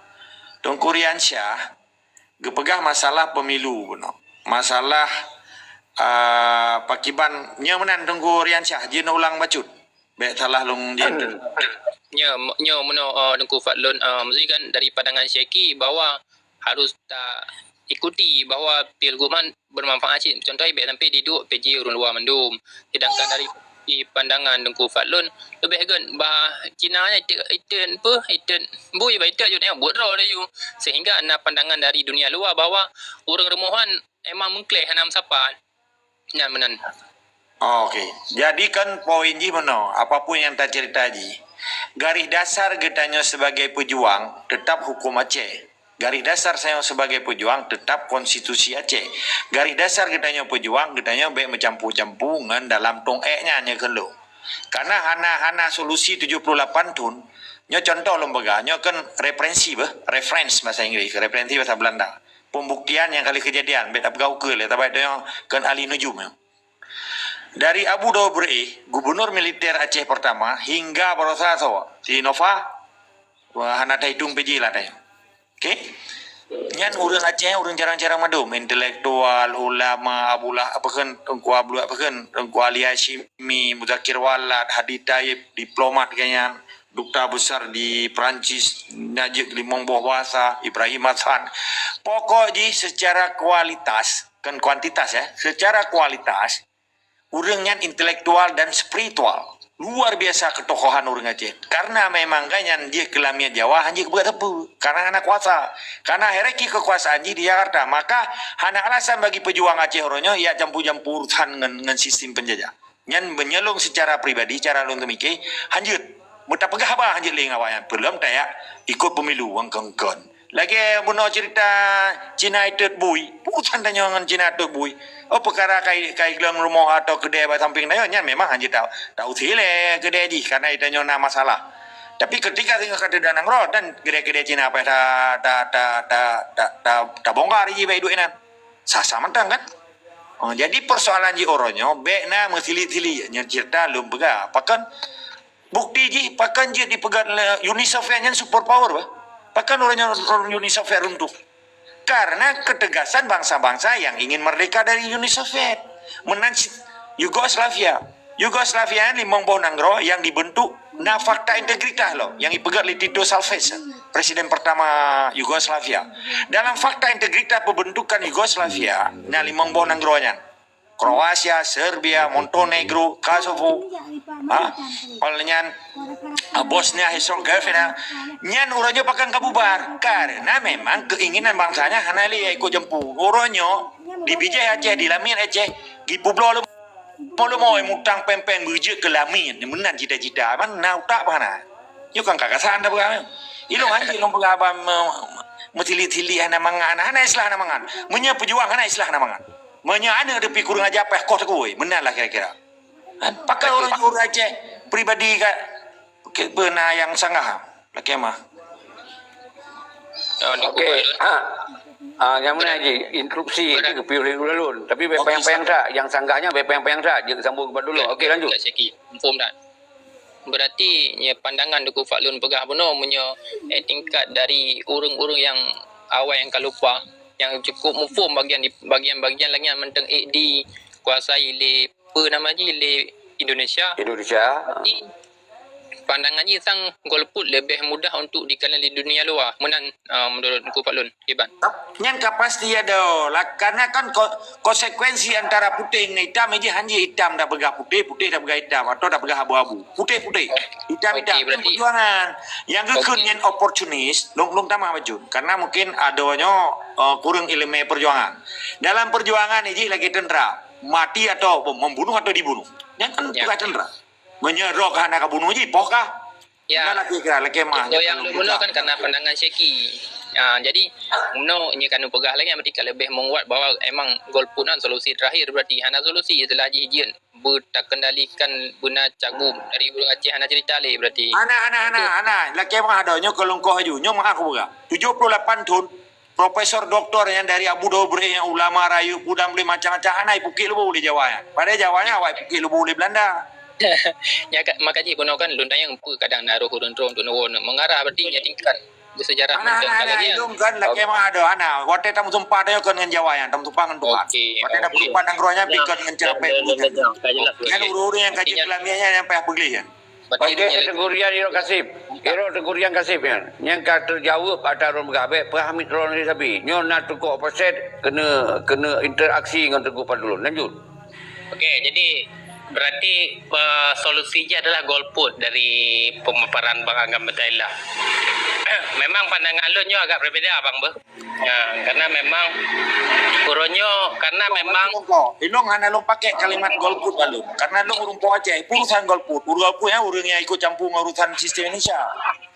Teungku Riansyah geupeugah masalah pemilu bunoe. Masalah, ah, pakiban nyoe meunan Teungku Riansyah, jeuet ulang bacut. Bèk salah lôn jeuet. Nyoe, nyoe meunoe, eh, Teungku Fadlon, eh, maksudnya kan dari pandangan Syeki bahwa harus ta ikuti bahwa Pilgub nyan bermanfaat cit. Contoh, bèk sampai diduek P J ureueng luwa mandum. Sedangkan dari, di pandangan Teungku Fadlon, leubeh gèt bah Cina nyan itet, itet apa? Itet bui, bah itet jeuet nyan buet droe laju. Sehingga na pandangan dari dunia luwa bahwa ureueng rumoh nyan emang meungkléh hana meusapat. Nyan meunan. Oke. Jadi kan poin jih meunoe, apapun yang tacerita jih, garis dasar geutanyoe sebagai pejuang tetap hukum Aceh. Garis dasar tanyoe sebagai pejuang tetap konstitusi Aceh. Garis dasar geutanyoe pejuang, geutanyoe bèk meucampur-campur ngon dalam tông èk nyan nyoe keuh lôn. Karena hana, hana solusi tujuh puluh lapan thon. Nyoe contoh lôn peugah, nyoe kan referensi beuh, reference bahasa Inggris, referensi bahasa Belanda. Pembuktian nyang ka lheueh keujadian, bèk tapeugah ukeue lé, tabai tanyoe kan ahli nujum nyoe. Dari Abu Dobre, gubernur militer Aceh pertama, hingga baroesa soe, si Nova, wah, hana tahitung P J lah tanyoe. Oke? Nyan ureueng Aceh, ureueng carang-carang mandum, intelektual, ulama, Abdullah, apa kan, Teungku Abdullah, apa kan, Teungku Ali Hasyimi, Muzakir Walad, Hadi Thaib, diplomat keu nyan, duta besar di Perancis, na jeuet limong boh bahasa, Ibrahim Hasan. Pokok jih secara kualitas, kan kuantitas ya, secara kualitas, ureueng nyan intelektual dan spiritual. Luar biasa ketokohan ureueng Aceh. Karena memang kan nyan jih keu lamiet Jawa, hana jih keupeue teupeu. Karena hana kuasa. Karena hierarki kekuasaan jih di Jakarta. Maka hana alasan bagi pejuang Aceh uroe nyoe jak campur-campur urusan ngon, ngon sistem penjajah. Nyan meunyoe lôn secara pribadi, cara lôn teumike, hanjeuet. Meutapeugah haba hanjeuet lé ngon awaknyan. Peulom tajak ikot pemilu, wang kongkon. Lagèe bunoe cerita Cina itot bui. Urusan tanyoe ngon Cina itot bui. Oh, peukara kai, kai gleueng rumoh atau keudè bak samping tanyoe, nyan memang hanjeuet ta, ta usé lé keudè jih, karena tanyoe na masalah. Tapi ketika singoh ka teuda nanggroe, dan keudè-keudè Cina payah ta, ta, ta, ta, ta, ta, tabongkar jih bak iduek inan. Sah-sah mantong kan? Oh, jadi persoalan jih uroe nyoe, bèk na meusilik-silik. Nyan cerita lôn peugah. Pakon bukti jih, pakon jeuet dipeugah lé Uni Soviet nyan super power bah. Pakon uroe nyoe Uni Soviet runtuh? Karena ketegasan bangsa-bangsa yang ingin merdeka dari Uni Soviet. Meunan cit Yugoslavia. Yugoslavia nyan limong boh nanggroe nyang dibentuk na fakta integritas lom, nyang ipeugèt lé Tito Salvesen, presiden pertama Yugoslavia. Dalam fakta integritas pembentukan Yugoslavia, na limong boh nanggroe nyan. Kroasia, Serbia, Montenegro, Kosovo, ha? Óh lheueh nyan, ah, Bosnia Herzegovina. Nyan uroe nyoe pakon ka bubar. Karena memang keinginan bangsa nyan hana lé ikot jampu. Uroe nyoe di bijéh Aceh, di lamiet Aceh, jipeubloe leumo-leumo mutang péng-péng beujeuet keu lamiet. Meunan cita-cita. Man na utak bah na. Nyoe kan kagasan dah peugah. Ilong hanjeuet lôn peugah haba me-, me-, meusilik-silik hana mangat. Hana istilah hana mangat. Meunyoe peujuang hana istilah hana mangat. Meunyoe aneuk teupie kureueng aja payah koh teukui, meunan lah kira-kira. Kan? Pakon ureueng, ureueng Aceh pribadi ka, ka beuna nyang sanggah. Lakèe mah. Oke. Ah, ah, nyang mana ji interupsi itu ke piu lé ulun. Tapi bèk payang-payang that, nyang sanggah nyan bèk payang-payang that, jeuet sambung kepada dulu. Oke, lanjut. Muphom that. Berarti nyoe pandangan Teungku Fadlon peugah bunoe meunyoe, eh, tingkat dari ureueng-ureueng nyang awai nyang ka lupa, nyang cukup muphom bagian di, bagian-bagian lagèe nyan mantong ék dikuasai lé, peue nama jih, lé Indonesia. Indonesia. Berarti pandangan jih sang golput leubeh mudah untuk dikalon di dunia luwa. Meunan, ah, menurut Teungku Fadlon. Iban. Nyan ka pasti ada lah, karena kan ko-, konsekuensi antara putéh ngon itam, ijih hanjeuet itam tapeugah putéh, putéh tapeugah itam, atau tapeugah abu-abu. Putéh-putéh, itam-itam. Oke, berarti perjuangan. Nyang geukheun nyan oportunis, lôn, lôn tamah bacut. Karena mungkin adoe nyoe, eh, kureueng ileumèe perjuangan. Dalam perjuangan ijih lagèe tentara, mati atau membunuh atau dibunuh. Nyan kan tugas tentara. Meunyoe droe ka hana ka bunuh jih, poh kah? Ya. Nah, lakèe kira, lakèe mah. Kalau nyang lôn bunoe kan karena pandangan Syeki. Ha, jadi, bunoe nyoe kan peugah lagèe nyan berarti ka leubeh menguat bahwa emang golput nyan solusi terakhir, berarti hana solusi setelah jih jeuet beutakendalikan beuna cagup dari ureueng Aceh hana cerita lé berarti. Hana, hana, hana, hana. Lakèe mah adoe nyoe keu lôn koh aju. Nyoe meu'ah kupeugah. Tujoh puluh lapan thon Profesor doktor nyang dari Abu Dhabi, nyang ulama rayeuk, udang beli macam-macam, hana ipukik lubô lé Jawa nyan. Padahai Jawa nyan awak ipukik lubô lé Belanda. Nya ka, maka jih bunoe kan lôn tanyong peue kadang na roh ureuëng droe untuk neuwoe, mengarah berarti nya tingkat bersejarah Hana, hana, hana, ilung kan lakée meu'ah doh, hana. Watée tameusumpah tanyoe kon ngon Jawa nyan, tameusumpah ngon Tuhan. Okey, Watée okey. Tameusumpah nanggroe nyan pi kon ngon cerapek. Nyan ureuëng-ureuëng nyang ka jeuet keu lamiet nyan nyang payah peugleh nyan. Baik, Teungku Rian Irot Kasib. Irot Teungku Rian Kasib nyan. Nyang ka teujaweueb ata droe peugah, bék peuhamit droe sabe. Nyoe na Teungku Opset keuneuk, keuneuk interaksi ngon Teungku Fadlun. Lanjut. Okey, jadi berarti uh, solusi jih adalah golput dari pemaparan Bang Agam Betaila. Memang pandangan lôn nyoe agak berbeda, Bang, beuh. Ya, karena memang uroe nyoe, karena memang Ilong hana lôn pakai kalimat golput lalu. Karena lôn ureuëng po Aceh, urusan golput. Ureuëng golput ya, ureuëng yang ikut campur dengan urusan sistem Indonesia.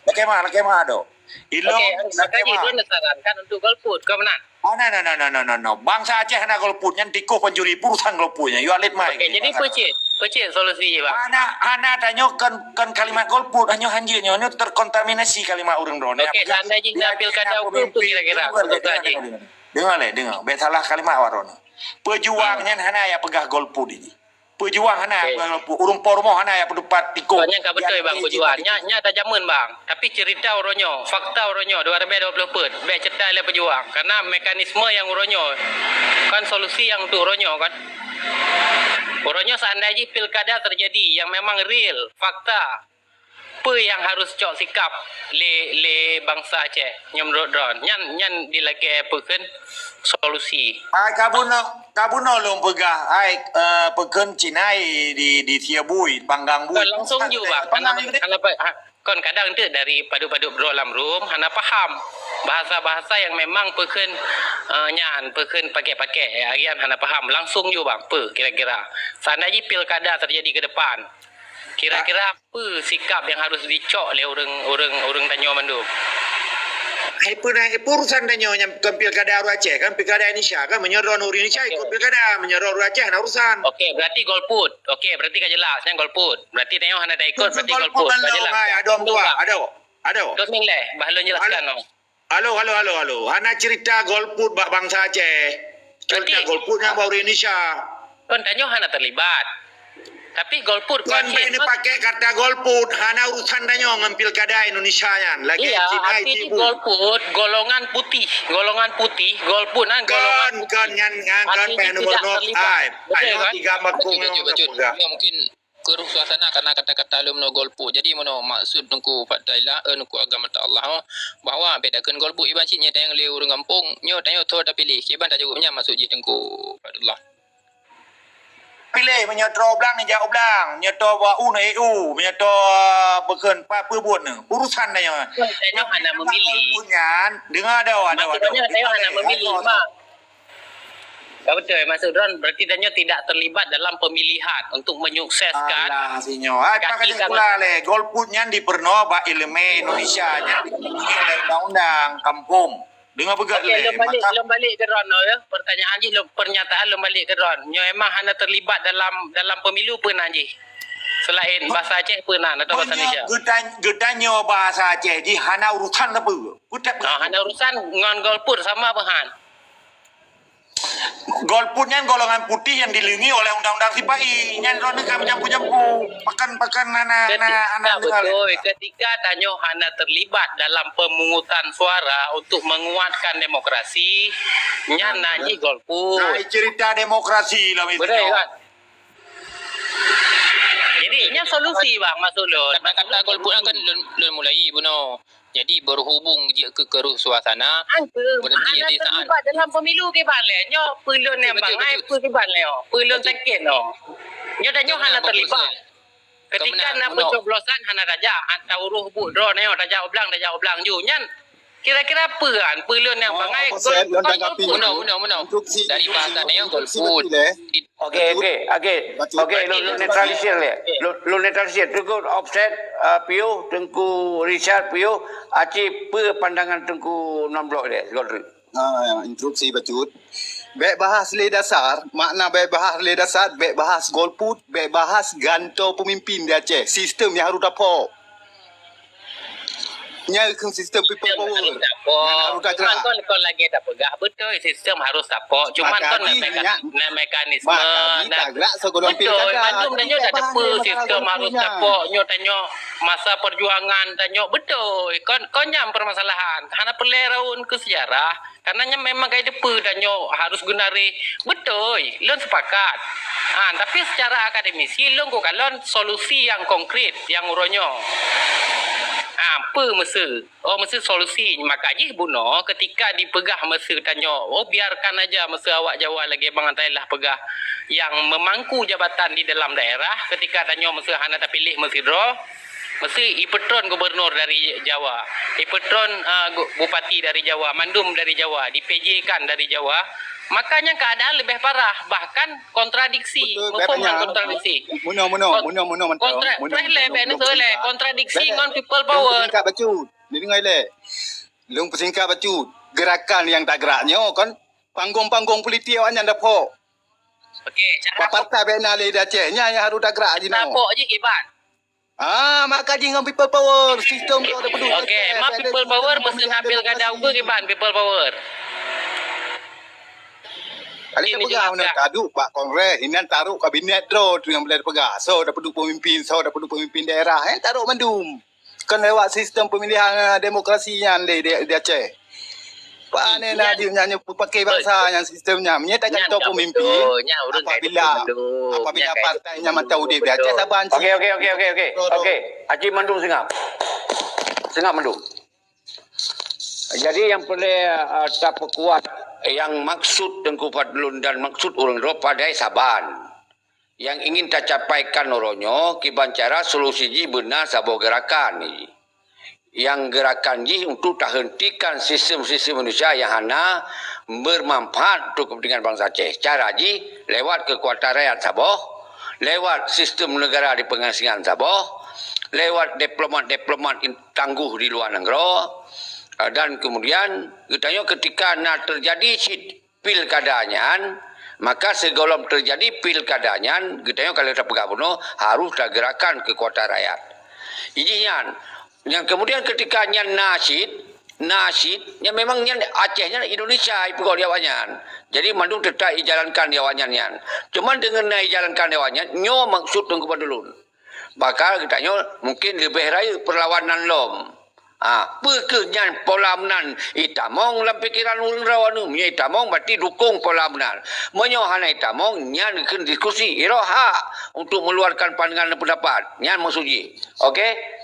Lakée meu'ah, lakée meu'ah doh. Ilong Okey, maka jih lôn neusarankan untuk golput, kau meunan? Oh, no, no, no, no, no, no, no. Bangsa Aceh hana golput, nyan tikoh pancuri, urusan golput nyan. You are late, mate. Okey, jadi peucit, peucit solusi, Bang. Hana, hana tanyoe kon, kon kalimat golput, hanyoe hanjeuet nyoe, nyoe terkontaminasi kalimat ureuëng droe. Okey, seandai jih na pilkada ukeue, kira-kira. Dengar, dengar, dengar. Dengar lé, dengar. Bék salah kalimat awak droe. Pejuang nyan hana ya peugah golput ini. Pejuang hana, ureuëng po rumoh hana ya peudeupat tikoh. Nyan ka beutôi, Bang, pejuang. Nya, nya tajameun, Bang. Tapi cerita uroe nyoe, fakta uroe nyoe, dua ribu dua puluh peuet, bék cerita lé pejuang. Karena mekanisme yang uroe nyoe, kan solusi yang untuk uroe nyoe, kan. Uroe nyoe seandai jih pilkada terjadi yang memang real, fakta, peue nyang harus cok sikap lé, lé bansa Aceh nyoe meunurot droen? Nyan, nyan dilakée peukheun solusi. Ai, ka bunoe, ka bunoe lôn peugah, ai, uh, peukheun Cina di, di sie bui, panggang bui. Kon langsung ju, Bang. Kon kadang tu dari padub-padub droe lam rum hana paham bahasa-bahasa yang memang peukheun uh, nyan, peukheun pakai-pakai, agian hana paham. Langsung ju, Bang, peue kira-kira? Seandai jih pilkada terjadi ke depan, kira-kira peue sikap yang harus dicok lé ureuëng-ureuëng ureuëng tanyoe mandum? Hai peue na, hai peue urusan tanyoe nyang kon pilkada ureuëng Aceh kan, pilkada Indonesia kan, meunyoe droen ureuëng Indonesia ikut pilkada, meunyoe droen ureuëng Aceh hana urusan. Okey, berarti golput. Okey, berarti ka jelas nyan golput. Berarti tanyoe hana taikut, berarti golput. Ka jelas. Hai, adoe meutuah, adoe. Adoe. Terus meng lé, bah lôn jelaskan noh. Halo, halo, halo, halo. Hana cerita golput bak bansa Aceh. Cerita golput nyan bak ureuëng Indonesia. Kon tanyoe hana terlibat. Tapi golput kon Aceh. Kon pakai kata golput, hana urusan tanyoe ngon pilkada Indonesia nyan. Lagi iya, Cina arti golput, golongan putih. Golongan putih, golput nyan golongan putih. Kon, kon, ngan, ngan, kon, payah nomor nol. Ai, ai, tiga bakung. Mungkin Keruh suasana karena kata-kata lom no golput. Jadi mano maksud Teungku Fadlillah, eh, Teungku Agam Mata Allah, oh, bahwa beda kön golput iban cit nyata nyang lé ureuëng gampông, nyoe tanyoe tho tapiléh. Kiban tajaweueb nyan maksud jih Teungku Fadlillah. Piléh meunyoe tro blang jak u blang, meunyoe tro ba u na u, meunyoe tro beukeun pat peubuet nyoe. Urusan tanyoe. Tanyoe hana memilih. Nyan, dengar dah, dah, dah. Maksudnya tanyoe hana memilih, Mak. Ka beutôi, maksud droen berarti tanyoe tidak terlibat dalam pemilihan untuk menyukseskan. Alah, sinyo. Hai, pakai sekolah leh. Golput nyan dipeureunoe bak ileumé Indonesia nyan dipeulindungi oleh undang-undang kampung. Dengar peugah leh. Lom balik, lom balik ke droen, ya. Pertanyaan jih, lom, pernyataan lom balik ke droen. Nyoe emang hana terlibat dalam dalam pemilu peue nan jih? Selain bahasa Aceh peue nan atau bahasa Indonesia? Geutanyoe bahasa Aceh jih hana urusan apa? Putet. Ah, hana urusan ngon golput sama apa han? Golput nyan golongan putih yang dilindungi oleh undang-undang sipai. Nyan droeneuh ka meujampu-jampu. Pakan-pakan anak-anak dengar. Betul, ketika tanyoe hana terlibat dalam pemungutan suara untuk menguatkan demokrasi, nyan nah jih golput. Nah, cerita demokrasi lah. Betul kan? Jadi, nyan solusi bang, maksud lôn. Kata-kata golput kan lôn, lôn mulai bunoe. Jadi berhubung jeuet keu keruh suasana, berhenti di saat. Terlibat dalam pemilu kiban lé. Nyoe peulon nyang bangai peue kiban lé. Peulon sakét noh. Nyoe dan nyoe hana terlibat. Ketika na pencoblosan hana tajak, hana tauroh buet droe nyoe tajak ublang, tajak ublang ju. Nyan kira-kira peue kan peulon nyang bangai. Meunoe, meunoe, meunoe. Dari bahasa nyoe golput. Okey, okey, okey. Okey, lôn, lôn netralisir lé. Lôn, lôn netralisir. Teungku Opset, uh, piôh, Teungku Richard piôh, aci peue pandangan Teungku Nam Blok lé, Godri? Ha, instruksi bacut. Bék bahas lé dasar, makna bék bahas lé dasar, bék bahas golput, bék bahas gantoe peumimpin di Aceh. Sistem nyang harôh tapok. Nyan keuh sistem people power. Harus tapok. Nyan harus tagrak. Cuman kon, kon lagèe tapeugah, beutôi sistem harus tapok. Cuman kon meka-, na mekanisme, maka jih na, tagrak sigohlom pilkada. Beutôi, mandum tanyoe tateupeu sistem harus tapok. Nyoe tanyoe masa perjuangan tanyoe, beutôi. Kon, kon nyan permasalahan. Hana peureulèe raun keu sejarah. Karena nyan memang ka jiteupeu tanyoe harus geunaréh. Beutôi, lôn sepakat. Ha, tapi secara akademisi, lôn kukalon solusi nyang konkret nyang uroe nyoe. Ha, peue meuseu? Oh, meuseu solusi. Maka jih bunoe ketika dipeugah meuseu tanyoe, "Oh, biarkan aja meuseu awak Jawa lagèe Bang Thailah peugah nyang memangku jabatan di dalam daerah," ketika tanyoe meuseu hana tapiléh meusidroe, meuseu ipeutron gubernur dari Jawa, ipeutron, ah, gu-, bupati dari Jawa, mandum dari Jawa, di-P J-kan dari Jawa, maka nyan keadaan leubeh parah, bahkan kontradiksi. Betul, muphom ngon kontradiksi. Munoe, munoe, munoe, munoe, munoe, kontra-, munoe, munoe, munoe, munoe, munoe, kontradiksi ngon people power. Lôn peusingkat bacut. Deungoe lé. Lôn peusingkat bacut. Gerakan nyang tagrak nyoe kon panggong-panggong politik awaknyan dapok. Okey, cara partai bèk na lé di Aceh. Nyan nyang harôh tagrak jinoe. Tapok jih kiban. Ah, maka jih ngon people power, sistem tu ada peduli. Okey, ma people power meuseu na pilkada ukeue kiban people power. Kali tapeugah meunan, taduek bak kongres, inan taruek kabinet droe tu nyang boleh tapeugah. Soe taduek pemimpin, soe taduek pemimpin daerah, eh, taruek mandum. Kan lewat sistem pemilihan, eh, demokrasi nyan di, di, di Aceh. Pane na jeuet nyan nyoe peupaké bansa nyan sistem nyan. Meunyoe tagantoe pemimpin, apabila, apabila partai nyan mantong udép di Aceh saban. Okey, okey, okey, okey, okey. Okey, aci mandum seungab. Seungab mandum. Jadi nyang peureulèe, eh, tapeukuat nyang maksud Teungku Fadlun dan maksud ureueng droe padai saban. Nyang ingin tacapaikan uroe nyoe kiban cara solusi jih beuna saboh gerakan. Nyang gerakan jih untuk tahentikan sistem-sistem Indonesia nyang hana bermanfaat untuk kepentingan bansa Aceh. Cara jih lewat kekuatan rakyat saboh, lewat sistem negara di pengasingan saboh, lewat diplomat-diplomat in-, tangguh di luar nanggroe, eh, dan kemudian geutanyoe ketika na terjadi sit-, pilkada nyan, maka sigohlom terjadi pilkada nyan, geutanyoe ka lheueh tapeugah bunoe, harôh tagerakan kekuatan rakyat. Jih nyan, nyang kemudian ketika nyan na cit, na cit, nyan memang nyan Aceh nyan Indonesia ipeugot di awaknyan. Jadi mandum teutap ijalankan di awaknyan nyan. Cuman deungon na ijalankan di awaknyan, nyoe maksud Teungku Fadlun. Baka geutanyoe mungkin leubeh rayeuk perlawanan lom. Ah, peue keuh nyan pola meunan itamong lam pikeran ureueng droe nyoe? Meunyoe itamong berarti dukung pola meunan. Meunyoe hana itamong, nyan kheun diskusi, iroh hak untuk meluarkan pandangan dan pendapat. Nyan maksud jih. Oke?